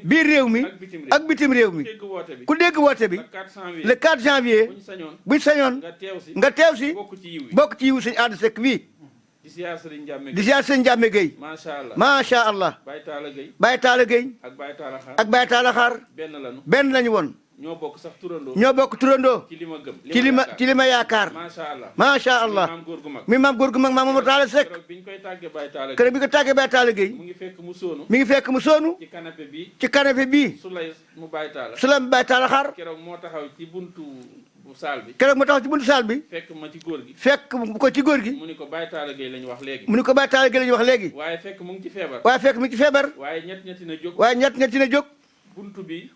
biir réew mi. ak bitim réew mi. ku dégg woote bi. le 4 janvier. buñ sañoon. nga teew si. bokk ci yiwu sëñ Aada Seck bii. di ziar sëñ Njàmme Gueye. macha allah. Baye Taala Gueye. ak Baye Taala Xaar. benn lañu woon. ñoo bokk turandoo. ci li ma yaakaar. macha allah. mi maam góor gu mag maam Mamadou Taala Seck. keroog bi ñu ko tàggee Baye Taala Gueye. mi ngi fekk mu soonu. ci canapé bii. Sulay mu Baye Taala Xaar. keroog moo taxaw ci buntu saal bi. fekk ko ci góor gi. mu ni ko Baye Taala Gueye lañu wax léegi. waaye fekk mu ngi ci feebar. waaye ñett na jóg.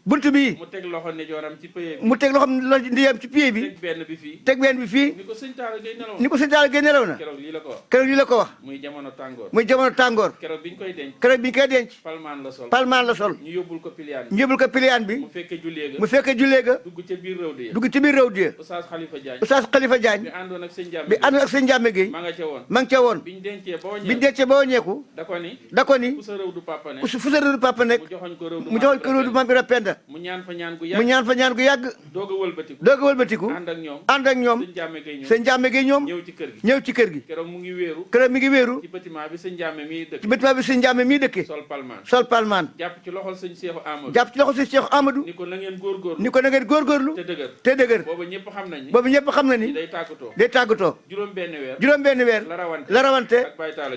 buntu bi mu teg loxo ndeyjooram ci pied bi. teg benn bi fii. ni ko sëñ Taala Gueye nelaw na. keroog lii la ko wax. muy jamono tàngoor. keroog bi ñu koy denc. palmaan la sol. ñu yóbbul ko piliyaan bi. mu fekke jullee ga. dugg ca biir réew di. Oustaz Khalifa Diagne. bi àndoon ak sëñ Njàmme Gueye. ma nga ca woon. biñ dencee ba wàññeeku. da ko ni. fu sa réew du papa nekk. mu joxoñ ko réew Amadou Mame Ibra Penda mu ñaan fa ñaan gu mu yàgg ñaan fa ñaan gu yàgg doog a wëlbatiku doog a wëlbatiku ànd ak ñoom ànd ak ñoom sëñ Jàmme Gay ñëw sëñ Jàmme Gay ñoom ñëw ci kër gi ñëw ci kër gi keroog mu ngi wéeru këram mi ngi wéeru ci bâtiment bi sëñ Jàmme mii dëkk ci bâtiment bi sëñ Jàmme mii dëkke sol palmaan sol palmaan jàpp ci loxol sëñ Seexu Amadou jàpp ci loxo sëñ Cheikh Amadou ni ko na ngeen góorgóorlu ni ko na ngeen góorgóorlu te dëgër te dëgër booba ñëpp xam nañ ni boobu ñëpp xam na ni day tàggatoo day tàggatoo juróom benn weer juróom benn weer la rawante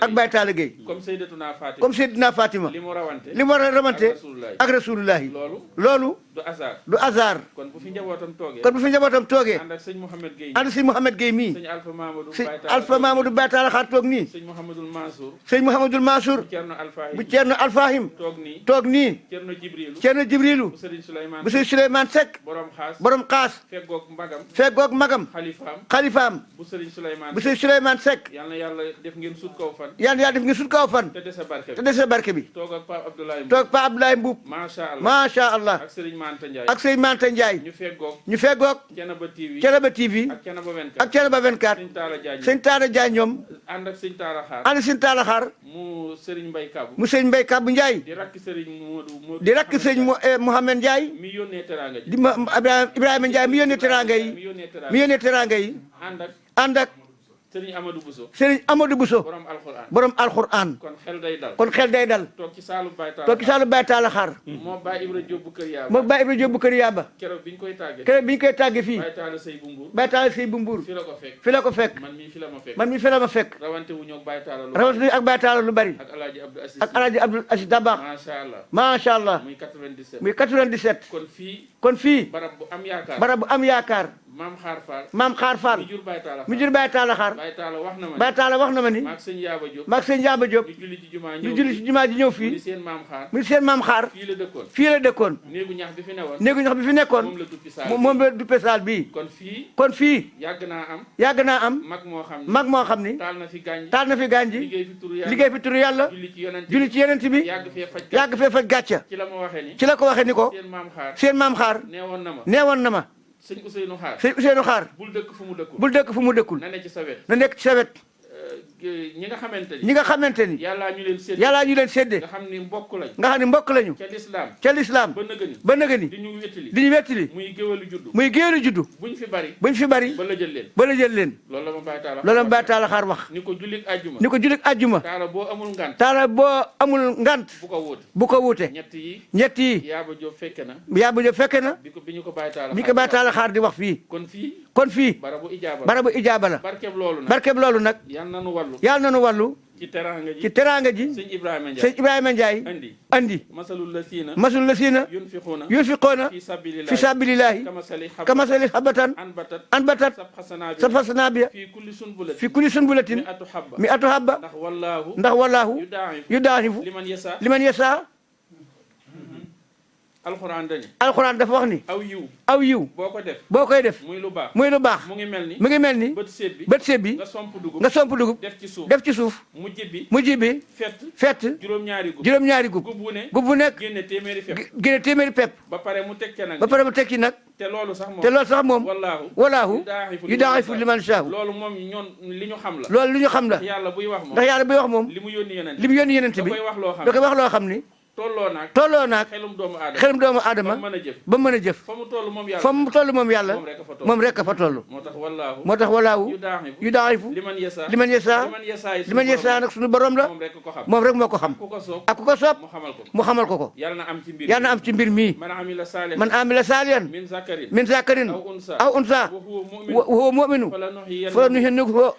ak Baye Talla Gueye comme Seydatuna Fatima comme Seydina Fatima li mu rawante li mu war a rawante Rasulullahi ak rasulullahi loolu loolu du hasard du hasard kon bu fi njabootam toogee kon bu fi njabootam toogee ànd ak sëñ Mouhamed Gueye ànd si Mouhamed Gueye mii sëñ Alpha Mamadou si Baye Talla Alpha Mamadou Baye Talla xaar toog nii sëñ Mouhamadul Mansour sëñ Mouhamadul Mansour Cerno Alfahim bu Ceerno Alfahim toog nii toog nii Cerno Jibrilu Ceerno Jibrilu bu sëriñ Souleymane bu sëñ Souleymane Seck borom xaas borom xaas feggoog mbagam feggoog magam xalifaam xalifaam bu sëriñ Souleymane bu sëñ Souleymane Seck yal na yàlla def ngeen sut kaw fan yàlla yaa def nga sut kaw fan te dese barke te bi dese barke bi toog ak Pape Abdoulaye Mbow toog Pa Abdoulaye Mbuub macha allah macha allah ak sëriñ Manta Ndiaye ak sëñ Manta Ndiaye ñu feggoog ñu feggoog Thiénaba TV Thiénaba TV ak Thiénaba 24 ak Thiénaba 24 sëñ Talla Diagne sëñ Talla Diagne ñoom ànd ak sëñ Talla Xaar ànd sëñ Talla Xaar mu sëriñ Mbay Kabu mu sëñ Mbay Kabu Ndiaye di rakk sëriñ Modou di rakk sëñ Mouhamed Ndiaye mi yónnee teraanga ji di Ibrahima Ndiaye mi yónnee teraanga yi mi yónnee teraanga yi ànd ak ànd ak sëriñ Amadou Bousso sëriñ Amadou Bousso borom alxuraan borom alxuraan kon xel day dal kon xel day dal toog ci saalu Baye Talla toog ci saalu Baye Talla Xaar moo Baye Ibra Diop bu kër yaa moo Baye Ibra Diop bu kër Yaaba keroog bi ñu koy tàggee keroog bi ñu koy tàggee fii Baye Talla sëy bu Mbuur Baye Talla sëy bu Mbuur fi la ko fekk fi la ko fekk man mii fi la ma fekk man mi fi la ma fekk rawante wu ñoog Baye Talla lu rawatina ak Baye Talla lu bari ak Alaaji Abdou Assis ak Alaaji Abdou Aziz Dabakh macha allah macha allah muy 97 muy 97 kon fii kon fii barab bu am yaakaar barab bu am yaakaar maam xaar faal maam Xaar Fall mi jur Baye Talla mi jur Baye Talla Xaar Baye Talla wax na ma Baye Talla wax na ma ni maag sëñ Yaaba Diop maag sëñ Yaaba Diop ñu julli ci jumaa ñu ñëw julli ci jumaa ji ñëw mu fii ni seen maam xaar mu seen maam Xaar fii la dëkkoon fii la dëkkoon néegu ñax bi fi newoon néegu ñax bi fi nekkoon moom la duppi saal moom la duppe saal bii kon fii kon fii yàgg naa am yàgg naa am mag moo xam ne mag moo xam ni taal na fi gànj taal na fi gaañ ji liggéey fi turu yàlla liggéey fi turu yàlla julli ci yonent julli ci yeneen bi yàgg fee faj yàgg fee faj gàcca ci la ma waxee ni ci la ko waxee ni ko seen maam xaar seen maam Xaar neewoon na ma neewoon na ma sëñ Ousseynou Xaar sëñ Ousseynou Xaar bul dëkk fu mu dëkkul bul dëkk fu mu dëkkul na ne ci sa wet na nekk ci sa wet ñi nga xamante ni ñi nga xamante ni yàllaa ñu leen sédd yàllaa ñu leen séddee nga xam ni mbokk lañ nga xam ne mbokk lañu ca lislaam ca lislaam ba nëgëni ba nëga ni di ñu wettali di ñu wettali muy géwalu juddu muy géeru juddu buñ fi bari buñ fi bari ba la jël leen ba la jël leen loolu la ma Baye Talla loolu la Baye Talla Xaar wax ni ko jullit àjjuma ni ko jullit àjjuma Talla boo amul ngant Talla boo amul ngant bu ko wóote bu ko wuute ñett yi ñett yi Yaaba Diop fekke na Yaaba Diop fekke na bi ñu ko Baye Talla bi ko Baye Talla Xaar di wax fii kon fii kon fii barabu ijaaba barabu ijaaba la barkeb loolu nag barkeb loolu nag yal nanu wàllu yàlla nanu wàllu ci teraanga ji ci teraanga ji sëñ Ibrahima Ndiaye sëñ Ibrahima Ndiaye andi andi masalul la siina masul la siina yunfiquuna fi sabilillahi fi sabilillahi kamasali habatan anbatat sab'a bi fi kulli sunbulatin fi kulli sunbulatin mi atu habba ndax wallaahu yudaahifu liman yasa alxuraan dafa wax ni aw yiw boo koy def muy lu baax mu ngi mel ni bët seet bi nga somp dugub def ci suuf mujj bi fett juróom-ñaari gub gub bu nekk génne téeméeri pepp ba pare mu teg ci nag te loolu sax moom wallaahu yudaa'ifu liman yashaa loolu moom ñoon li ñu xam la loolu li ñu xam la ndax yàlla buy wax moom li mu yónni yonent bi da koy wax loo xam ni tolloo naag xelum doomu aadama ba mën a jëf fa mu toll moom yàlla moom rek a fa toll moo tax wallaahu yudaa'ifu liman yashaa nag suñu borom la moom rek moo ko xam ak ku ko soob mu xamal ko yàlla na am ci mbir mii man amila saalihan min zakarin aw unsa wa huwa mu'minun falanuhyiyannahu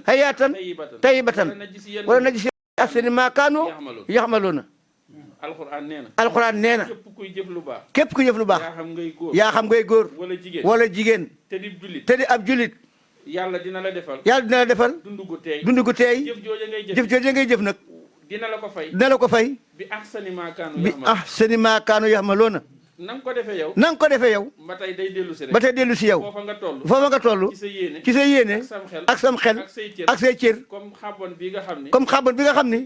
hayaatan tayyibatan wala najziyannahum bi ahsani maa kaanu ya'maluuna alxuraan nee na képp kuy jëf lu baax yaa xam ngay góor wala jigéen te di ab julit yàlla dina la defal dund gu teey jëf jooju ngay jëf nag dina la ko fay bi ahsani maa kaanu ya'maluuna na nga ko defee yow. na nga ko defee yow. ba tey day dellu si rek. ba tey dellu si yow. foofa nga toll. foofa nga toll. ci sa yéene. ci sa yéene. ak sam xel. ak say cër. comme xabon bi nga xam ni. comme xabon bi nga xam ni.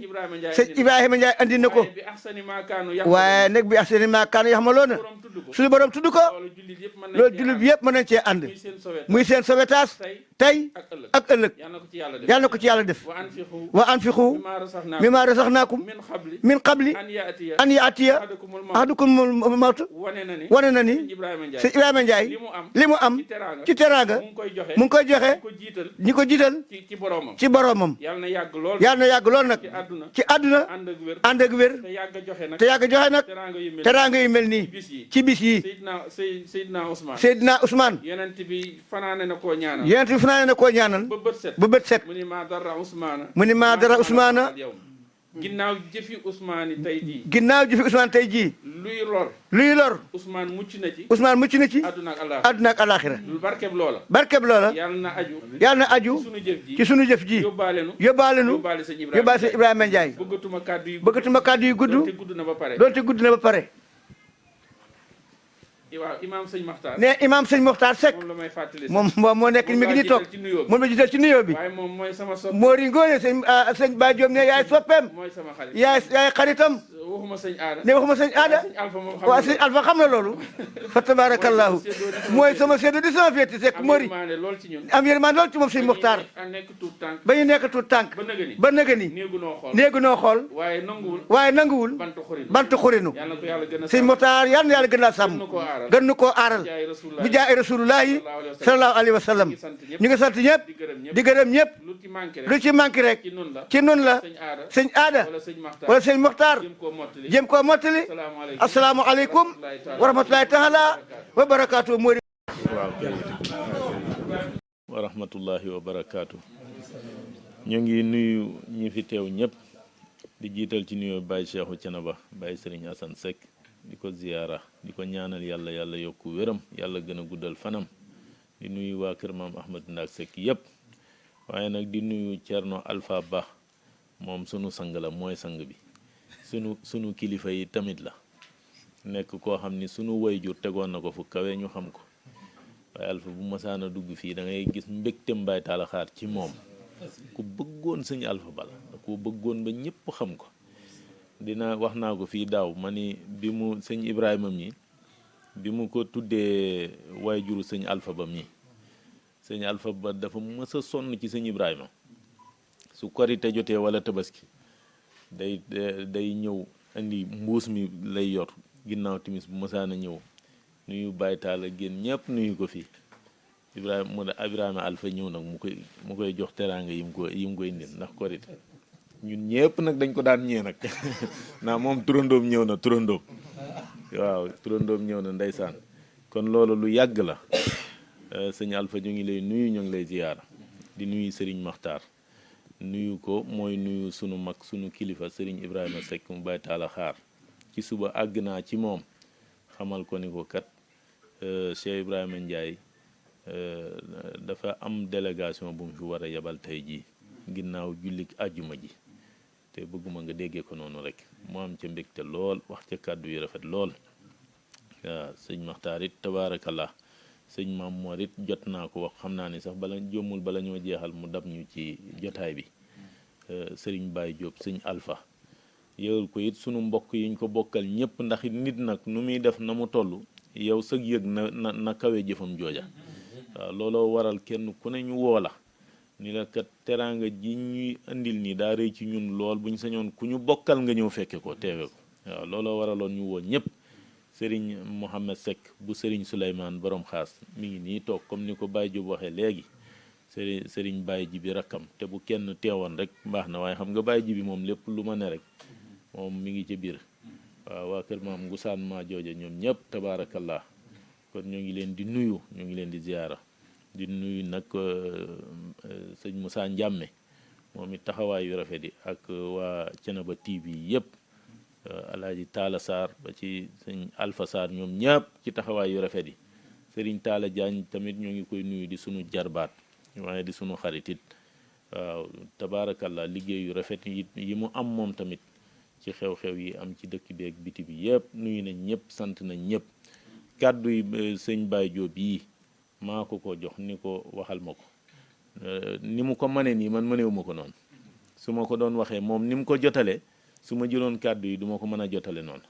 sëñ Ibrahima Ndiaye andi na ko. waaye nag bi ahsani maa kaanu yaxmaloona. suñu borom tudd ko. loolu jullit bi yëpp mën nañ cee ànd. muy seen sauvetage. tey ak ëllëg. yàlla na ko ci yàlla def. wa anfiqu mimmaa razaqnaakum min qabli an yaatiya ahadukumul mawt. wane na ni sëñ Ibrahima Ndiaye li mu am ci teraanga mu ngi koy joxe ñi ko jiital ci boromam. yàlla na yàgg lool nag ci àdduna ànd ak wér te yàgg joxe nag teraanga yu mel nii ci bis yi. Seydina Ousmane yonent bi fanaane na koo ñaanal ba bët set mu ni maa dara Ousmane ginnaaw jëfi Ousmane tey jii luy lor Ousmane mucc na ci àdduna ak alaaxira barkeb loola yàlla na aju ci sunu jëf ji yóbbaale sëñ Ibrahima Ndiaye bëggatuma kàddu yu gudd doonte gudd na ba pare. waaw imaam sëñ Mokhtar. ne imaam sëñ Mokhtar Seck. moom la may fàttali moom moo nekk mi ngi di toog moom la jiital ci nuyoo bi. waaye moom mooy sama soppe. Mori Ngoone sëñ Ba Diop ne yaay soppeem. mooy sama xarit yaay xaritam. waxuma sëñ Aada. ne waxuma sëñ Aada. waaw sëñ Alpha xam na loolu. fa tabarakallahu mooy sama séddu di sama féeti Seck Mori. am yërmande lool ci moom sëñ Mokhtar. ba ñu nekk tuut tànk. ba nëga ni néegu noo xool. waaye nanguwul. bantu xurinu. sëñ Mokhtar yal na yàlla gën laa sàmm. gën nu koo aaral bi jaay rasulullahi sallallahu alayhi wa sallam. ñu ngi sant ñëpp di gërëm ñëpp lu ci manqué rek ci nun la sëñ Aada wala sëñ Mokhtar jëm koo mottali. asalaamualeykum wa rahmatulahi taala wa barakaatu. wa rahmatullahi wa barakaatu. ñu ngi nuyu ñi fi teew ñëpp di jiital ci nuyoo Baye Cheikhou Thiénaba Baye Serigne Assane Seck di ko ziyaara di ko ñaanal yàlla yokku wéram yàlla gën a guddal fanam di nuyu waa kër maam Ahmad Ndak Seck yëpp waaye nag di nuyu Thierno Alpha Ba moom sunu sang la mooy sang bi sunu kilifa yi tamit la nekk koo xam ni sunu wayjur tegoon na ko fu kawe ñu xam ko waaye Alpha bu masaana dugg fii da ngay gis mbégtem Baye Talla Xaar ci moom ku bëggoon sëñ Alpha Ba la da ko bëggoon ba ñëpp xam ko. wax naa ko fii daaw ma ni bi mu sëñ Ibrahima mi bi mu ko tuddee waajuru sëñ Alpha Ba mi sëñ Alpha Ba dafa mës a sonn ci sëñ Ibrahima su korite jotee wala tabaski day ñëw indi mbuus mi lay yor ginnaaw timis bu mësaan a ñëw nuyu Baye Talla génn ñëpp nuyu ko fii Ibrahima Alpha ñëw nag mu koy jox teraanga yi mu koy indil ndax korite ñun ñëpp nag dañ ko daan ñee nag naa moom turandoom ñëw na turandoom ñëw na ndeysaan kon loolu lu yàgg la sëñ Alpha ñu ngi lay nuyu ñu ngi lay ziyaara di nuyu Serigne Makhtar nuyu ko mooy nuyu sunu mag sunu kilifa Serigne Ibrahima Seck mu Baye Talla Xaar ci suba àgg naa ci moom xamal ko ni ko kat Cheikh Ibrahima Ndiaye dafa am délégation bu mu fi war a yebal tey jii ginnaaw jullik àjjuma ji te bëgguma nga déggee ko noonu rek mu am ca mbégte lool wax ca kàddu yu rafet lool waaw sëñ Makhtar it tabaarakallah sëñ Maam Mor it jot naa ko wax xam naa ni sax bala ñoo jeexal mu dab ñu ci jotaay bi sëriñ Baye Diop sëñ Alpha yëgal ko it sunu mbokk yiñ ko bokkal ñëpp ndax nit nag nu muy def na mu toll yow sëg yëg na kawe jëfam jooja waaw looloo waral kenn ku ne ñu woo la ni la kat teraanga ji ñuy indil nii daa rëy ci ñun lool bu ñu sañoon ku ñu bokkal nga ñëw fekke ko teewe ko waaw looloo waraloon ñu woo ñëpp Serigne Mohamed Seck bu Serigne Souleymane borom xaas mi ngi nii toog comme ni ko Baye Diop waxee léegi Serigne Baye ji bi rakkam te bu kenn teewoon rek baax na waaye xam nga Baye ji bi moom lépp lu ma ne rek moom mi ngi ci biir waaw waa kër maam Ngusaan maa jooja ñoom ñëpp tabaarakallah kon ñu ngi leen di nuyu ñu ngi leen di ziyaara di nuyu nag sëñ Moussa Ndiame moom it taxawaay yu rafet yi ak waa Thiénaba TV yëpp alaaji Talla Sarr ba ci sëñ Alpha Sarr ñoom ñëpp ci taxawaay yu rafet yi Serigne Talla Diagne tamit ñu ngi koy nuyu di sunu jarbaat waaye di sunu xarit it waaw tabaarakallah liggéey yu rafet yi mu am moom tamit ci xew-xew yi am ci dëkk bi ak biti bi yëpp nuyu nañ ñëpp sant nañ ñëpp kàddu yi sëñ Baye Diop yii maa ko jox ni ko waxal ma ko ni mu ko mënee nii man mënewu ma ko noonu su ma ko doon waxee moom ni mu ko jotale su ma jëloon kàddu yi du ma ko mën a jotale noonu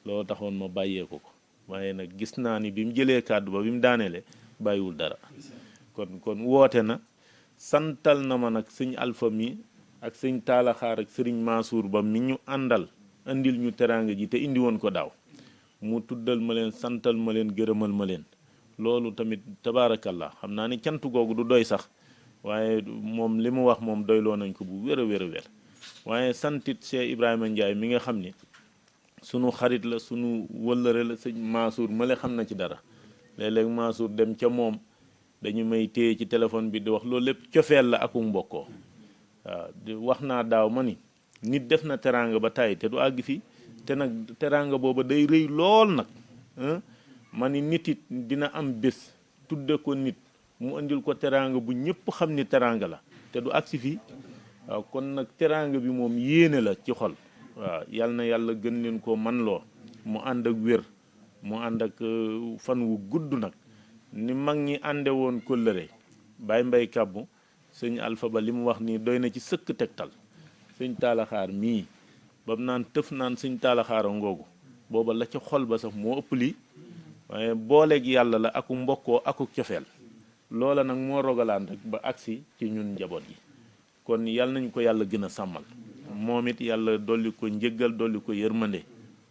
loolu taxoon ma bàyyee ko waaye nag gis naa ni bi mu jëlee kàddu ba bi mu daaneele bàyyiwul dara kon woote na santal na ma nag sëñ Alpha mi ak sëñ Taalaxaar ak sëriñ Mansour ba mi ñu àndal andil ñu teraanga ji te indi woon ko daaw mu tuddal ma leen santal ma leen gërëmal ma leen loolu tamit tabaarakallah xam naa ni cant googu du doy sax waaye moom li mu wax moom doyloo nañ ko bu wér a wér a wér waaye santit Cheikh Ibrahima Ndiaye mi nga xam ni sunu xarit la sunu wëllëre la sëñ Mansour ma le xam na ci dara léeg-léeg Mansour dem ca moom dañu may téye ci téléphone bi di wax loolu lépp cofeel la aku mbokkoo waaw di wax naa daaw ma ni nit def na teraanga ba tàyyi te du àgg fii te nag teraanga booba day rëy lool nag ma ni nit it dina am bés tudde ko nit mu indil ko teraanga bu ñëpp xam ni teraanga la te du agsi fii waaw kon nag teraanga bi moom yéene la ci xol waaw yal na yàlla gën leen koo man loo mu ànd ak wér mu ànd ak fan wu gudd nag ni mag ñi ànde woon kóllëre Baye Mbay Kàbbu sëñ Alpha ba li mu wax nii doy na ci sëkk tegtal sëñ Taalaxaar mii ba mu naan tëf naan sëñ Taalaxaara ngoogu booba la ca xol ba sax moo ëpp lii waaye booleeg yàlla la aku mbokkoo aku cofeel loola nag moo rogalaan rek ba agsi ci ñun njaboot yi kon yàlla nañu ko yàlla gën a sàmmal moom it yàlla dolli ko njëggal dolli ko yërmande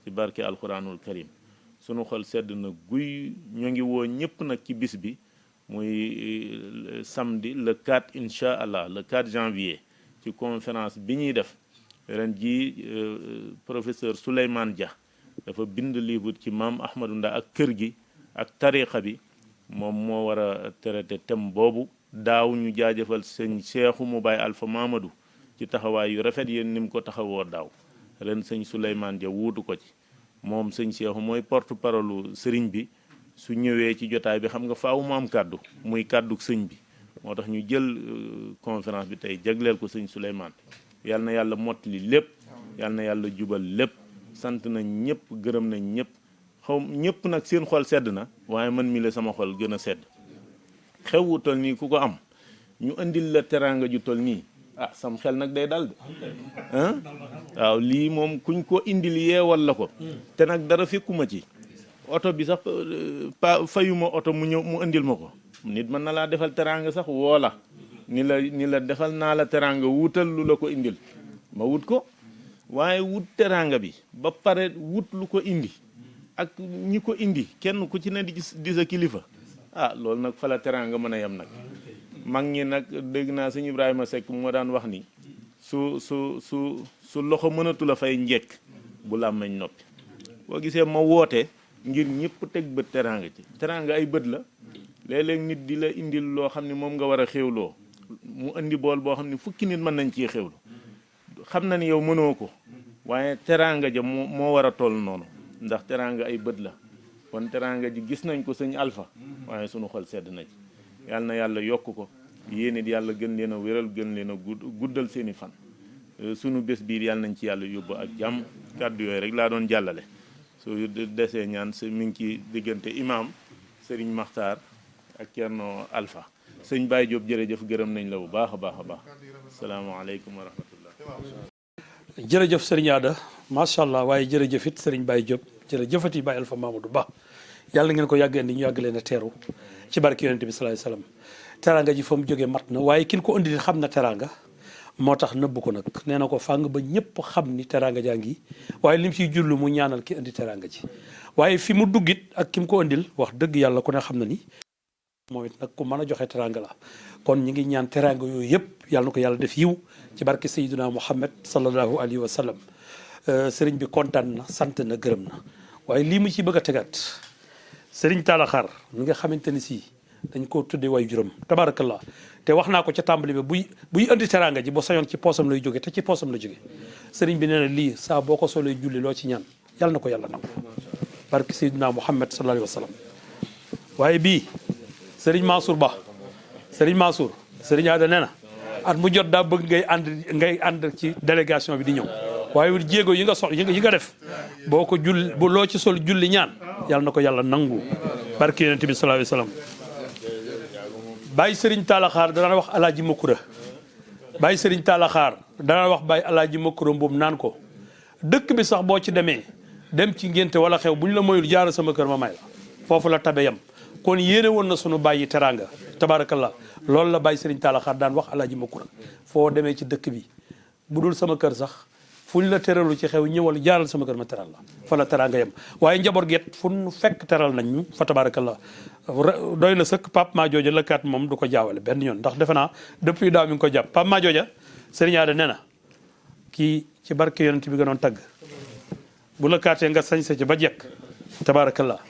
ci barke alquranul karim sunu xol sedd na guy ñoo ngi woo ñëpp nag ci bis bi muy samedi le 4 incha allah le 4 janvier ci conférence bi ñuy def ren ji professeur Souleymane Dia dafa bind livre ci maam Ahmadou Nda ak kër gi ak tariqa bi moom moo war a traité thème boobu daaw ñu jaajëfal sëñ Cheikhu mu Baye Alpha Mamadou ci taxawaay yu rafet yéen ni mu ko taxawoo daaw ren sëñ Souleymane Dia wuutu ko ci moom sëñ Cheikhu mooy porte parole sëriñ bi su ñëwee ci jotaay bi xam nga faaw mu am kàddu muy kàddu sëñ bi moo tax ñu jël conférence bi tey jagleel ko sëñ Souleymane yal na yàlla mottali lépp yal na yàlla jubal lépp sant nañ ñëpp gërëm nañ ñëpp xaw ñëpp nag seen xol sedd na waaye man mi la sama xol gën a sedd xew wu tol nii ku ko am ñu indil la teraanga ju tol nii ah sam xel nag day dal de waaw lii moom kuñ ko indil yeewal la ko te nag dara fekkuma ci oto bi sax fayuma oto mu ñëw mu indil ma ko nit mën na laa defal teraanga sax woola ni la defal naa la teraanga wutal lu la ko indil ma wut ko waaye wut teraanga bi ba pare wut lu ko indi ak ñi ko indi kenn ku ci ne di sa kilifa ah loolu nag fa la teraanga mën a yem nag mag ñi nag dégg naa sëñ Ibrahima Seck moo daan wax ni su loxo mënatu la fay njekk bu làmmeñ noppi boo gisee ma woote ngir ñëpp teg bët teraanga ci teraanga ay bët la léeg-léeg nit di la indil loo xam ne moom nga war a xéwloo mu indi bool boo xam ne fukki nit mën nañ ciy xéwlu xam na ni yow mënoo ko waaye teraanga ja moo war a toll noonu ndax teraanga ay bët la kon teraanga ji gis nañ ko sëñ Alpha waaye sunu xol sedd na ci yàlla na yàlla yokk ko yéen it yàlla gën leen a wéral gën leen a guddal seeni fan sunu bés biir yàlla nañ ci yàlla yóbbu ak jàmm kàddu yooyu rek laa doon jàllale su desee ñaan mi ngi ci diggante imam Serigne Makhtar ak Thierno Alpha sëñ Baye Diop jërëjëf gërëm nañ la bu baax a baax a baax salaamaaleykum wa rahmatullah jërëjëf Serigne Ada macha allah waaye jërëjëf it Serigne Baye Diop jërëjëfati Baye Alpha Mamadou Ba yàlla ngeen ko yàggee ni ñu yàgg leen a teeru ci barke yonent bi salaay salaam teraanga ji fa mu jógee mat na waaye kin ko indi xam na teraanga moo tax nëbb ko nag nee na ko fàng ba ñëpp xam ni teraanga jaa ngi waaye lim ciy jullu mu ñaanal ki indi teraanga ji waaye fi mu duggit ak ki mu ko indil wax dëgg yàlla ku ne xam na ni moom it nag ku mën a joxe teraanga la kon ñi ngi ñaan teraanga yooyu yëpp yàlla na ko yàlla def yiw ci barke Seydina Muhammad sallallahu alayhi wa sallam sëriñ bi kontaan na sant na gërëm na waaye lii mu ci bëgg a tegaat sëriñ Taalaxaar mi nga xamante ni si dañ ko tuddee way juróom tabarakallah te wax naa ko ca tàmbali bi buy indi teraanga ji ba sañoon ci poosam lay jóge te ci poosam la jóge sëriñ bi nee na lii saa boo ko solee julli loo ci ñaan yàlla na ko yàlla nangu barke Seydina Muhammad sallallahu alayhi wa sallam waaye bii sëriñ Mansour Ba sëriñ Mansour sëriñ Ada nee na at mu jot daa bëgg ngay ànd ci délégation bi di ñëw waaye jéego yi nga yi nga def boo ko julli bu loo ci sol julli ñaan yàlla na ko yàlla nangu barke yonent bi sallallahu alayhi wasallam. Baye Serigne Talla Xaar dana wax alaaji Makura Baye Serigne Talla Xaar dana wax Baye alaaji Makura boobu naan ko dëkk bi sax boo ci demee dem ci ngénte wala xew bu ñu la moyul jaara sama kër ma may la foofu la tabe yam kon yéene woon na sunu bàyyi teraanga tabarakallah loolu la Baye Serigne Talla Xaar daan wax alaaji Makura foo demee ci dëkk bi bu dul sama kër sax fu ñu la teralu ci xew ñëwal jaaral sama kër ma teral la fa la teraanga yam waaye njaboot get fu ñu fekk teral nañ ñu fa tabarakallah doy na sëkk Pape Madiodia la kat moom du ko jaawale benn yoon ndax defe naa depuis daaw mi ngi ko jàpp Pape Madiodia Serigne Ada nee na kii ci barke yonent bi gënoon tagg bu la kaatee nga sañse ci ba jekk tabarakallah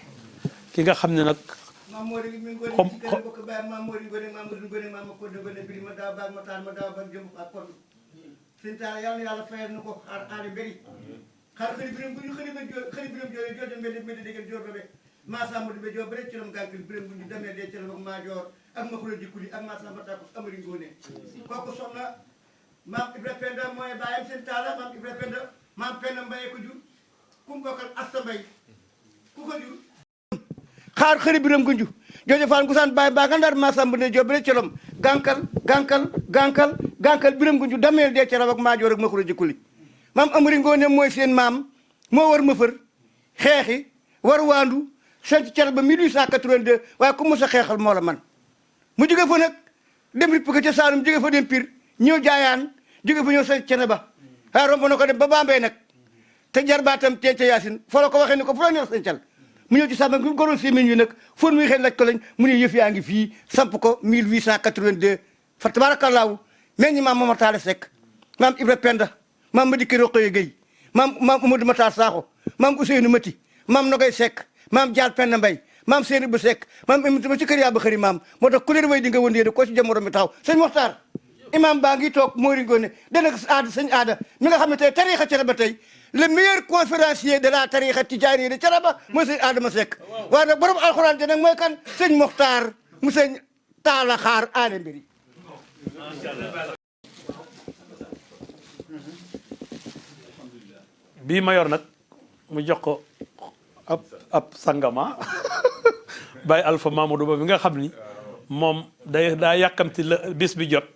ki nga xam ne nag sëñ Talla yàlla na yàlla fayal nu ko xaar mbéri xaar xëri biram bu ñu xëri biram jooju mbédi déggen joor ba be Massamba di be joor ba rek ci lam gànkil biram bu ñu demee dee ci lam ak maa joor ak ma xula jikkuli ak Massamba Tako amari ngoone kooku soxna maam Ibra Penda mooy bàyyam sëñ Talla maam Ibra Penda maam Penda Mbaye ko jur kum bokkal Asta Mbay ku ko jur xaar xëri biram gunju jooju faan gusaan bàyyi baa nga ndar Massamba di joor ba rek ci lam gànkal biram gunju dameel dee ca raw ak maajoor ak ma xura jikkuli maam amari ngoone mooy seen maam moo war ma fër xeexi war waandu sanc cal ba 1882 waaye ku mos a xeexal moo la man mu jóge fa nag dem ripp ko ca Saalum jóge fa dem Pire ñëw jaayaan jóge fa ñëw sanc cene ba waaye romb na ko dem ba Bambey nag te jarbaatam teen ca Yaasin fa la ko waxee ni ko fu la neex sancal mu ñëw ci sàmm bi goroon séméñ wi nag fon muy xëy laaj ko lañ mu ne yëf yaa ngi fii samp ko 1882 fa tabaarakallaahu mais ñi maam Momar Talla Seck maam Ibra Penda maam Madike Roqoye Gueye maam Amadou Matar Sakho maam Ousseynou Mati maam Nogay Seck maam Dial Penda Mbaye maam Seydou Bu Seck maam imitama ci kër yaa ba xëri maam moo tax ku leen way di nga wëndee ko ci jamono mi taxaw sëñ Moxtaar imam baa ngi toog Mori Ngoone dana aada sëñ aada mi nga xam ne tey tariixa Thiénaba tey le meilleur conférencier de la tariixa tijaani de Thiénaba mooy sëñ Adama Seck waaye nag borom alxuraan te nag mooy kan sëñ Moxtaar mu sëñ Talla Xaar aale mbiri bii ma yor nag mu jox ko ab sangama Baye Alpha Mamadou Ba bi nga xam ni moom daa yàkkamti la bés bi jot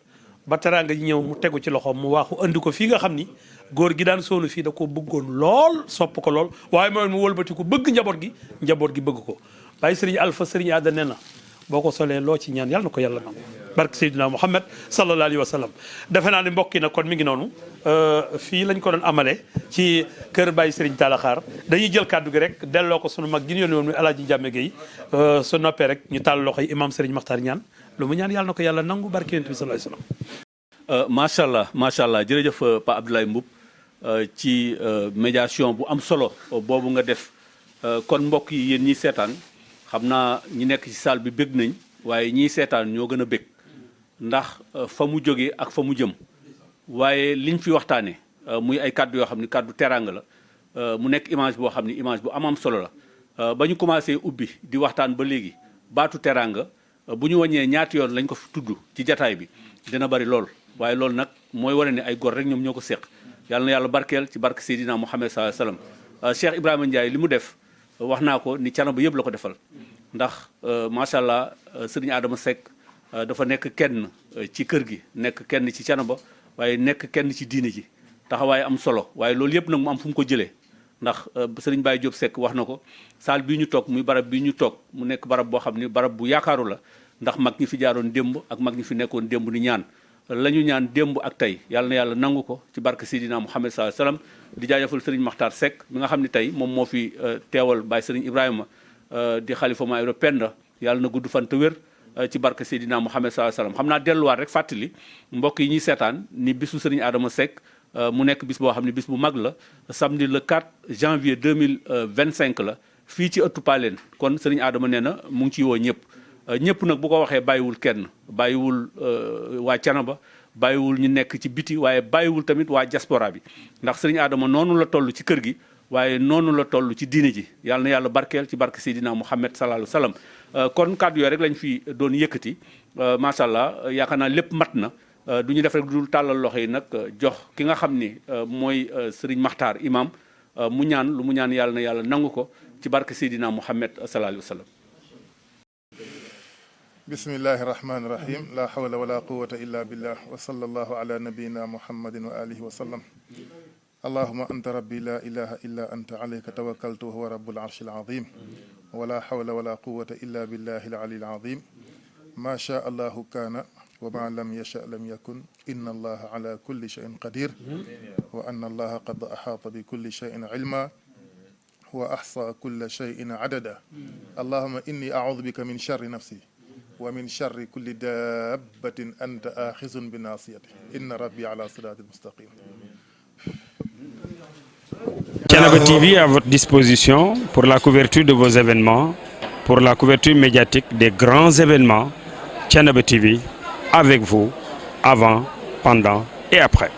ba teraanga ji ñëw mu tegu ci loxoom mu waaxu andi ko fii nga xam ni góor gi daan soonu fii da ko bëggoon lool sopp ko lool waaye mooy mu wëlbati ko bëgg njaboot gi bëgg ko Baye Serigne Alpha Serigne Ada nee na boo ko solee loo ci ñaan yàlla na ko yàlla nangu barke Seydina Muhammad sallallahu alayhi wa sallam defe naa ne mbokk yi nag kon mi ngi noonu fii lañ ko doon amale ci kër Baye Serigne Talla Xaar dañuy jël kàddu gi rek delloo ko sunu mag gi ñu yónni woon muy Alaaji Jàmme Gueye su noppee rek ñu tàll loxo yi imam Serigne Makhtar ñaan lu mu ñaan yàlla na ko yàlla nangu barke Yonent bi sallallahu alayhi wa sallam macha allah jërëjëf Pa Abdoulaye Mboup ci médiation bu am solo boobu nga def kon mbokk yi yéen ñiy seetaan xam naa ñi nekk ci salle bi bëgg nañ waaye ñiy seetaan ñoo gën a bëgg ndax fa mu jógee ak fa mu jëm waaye liñ fi waxtaanee muy ay kàddu yoo xam ni kàddu teraanga la mu nekk image boo xam ni image bu am solo la ba ñu commencé ubbi di waxtaan ba léegi baatu teraanga bu ñu wàññee ñaati yoon lañ ko fi tudd ci jataay bi dina bari lool waaye loolu nag mooy wane ne ay gor rek ñoom ñoo ko seq yàlla na yàlla barkeel ci barke Seydina Muhammad sallallahu alayhi wasallam Cheikh Ibrahima Ndiaye li mu def wax naa ko ni Thiénaba yëpp la ko defal ndax macha allah Serigne Adama Seck dafa nekk kenn ci kër gi nekk kenn ci Thiénaba waaye nekk kenn ci diine ji taxawaay am solo waaye loolu yëpp nag mu am fu mu ko jëlee ndax Serigne Baye Diop Seck wax na ko saal bii ñu toog muy barab bii ñu toog mu nekk barab boo xam ni barab bu yaakaaru la ndax mag ñi fi jaaroon démb ak mag ñi fi nekkoon démb ni ñaan la ñu ñaan démb ak tey yàlla na yàlla nangu ko ci barke Seydina Muhammad sallallahu alayhi wasallam di jaajëfal Serigne Makhtar Seck mi nga xam ne tey moom moo fi teewal Baye Serigne Ibrahima di xalifa maa Ibra Penda yàlla na gudd fan te wér ci barke Seydina Muhammad sallallahu alayhi wasallam xam naa delluwaat rek fàttali mbokk yi ñuy seetaan ni bisu Serigne Adama Seck mu nekk bis boo xam ne bis bu mag la samedi le 4 janvier 2025 la fii ci ëttu Paleen kon Serigne Adama nee na mu ngi ciy woo ñëpp ñëpp nag bu ko waxee bàyyiwul kenn bàyyiwul waa Thiénaba bàyyiwul ñu nekk ci biti waaye bàyyiwul tamit waa diaspora bi ndax Serigne Adama noonu la toll ci kër gi waaye noonu la toll ci diine ji yàlla na yàlla barkeel ci barke Seydina Muhammad sallallahu alayhi wasallam kon kàddu yooyu rek lañ fi doon yëkkati macha allah yaakaar naa lépp mat na du ñu def rek dul tàllal loxo yi nag jox ki nga xam ni mooy Serigne Makhtar imam mu ñaan lu mu ñaan yàlla na yàlla nangu ko ci barke Seydina Muhammad sallallahu alayhi wa sallam. bismillahi rahmani rahim la hawla wala quwwata illa billah wa sallallahu ala nabiyyina muhammadin wa alihi wa sallam. allahumma anta rabbi la ilaha illa anta alayka tawakkaltu wa huwa rabbul arshil azim wala hawla wala quwwata illa billahi al aliyyil azim ma sha allahu kana wa ma lam yasha lam yakun inna allaha ala kulli shay'in qadir wa anna allaha qad ahata bi kulli shay'in ilma wa ahsa kulla shay'in adada. allahumma inni a'udhu bika min sharri nafsi wa min sharri kulli dabbatin anta akhizun bi nasiyati inna rabbi ala siratin mustaqim. Thiénaba TV à votre disposition pour la couverture de vos événements, pour la couverture médiatique des grands événements. Thiénaba TV avec vous avant, pendant et après.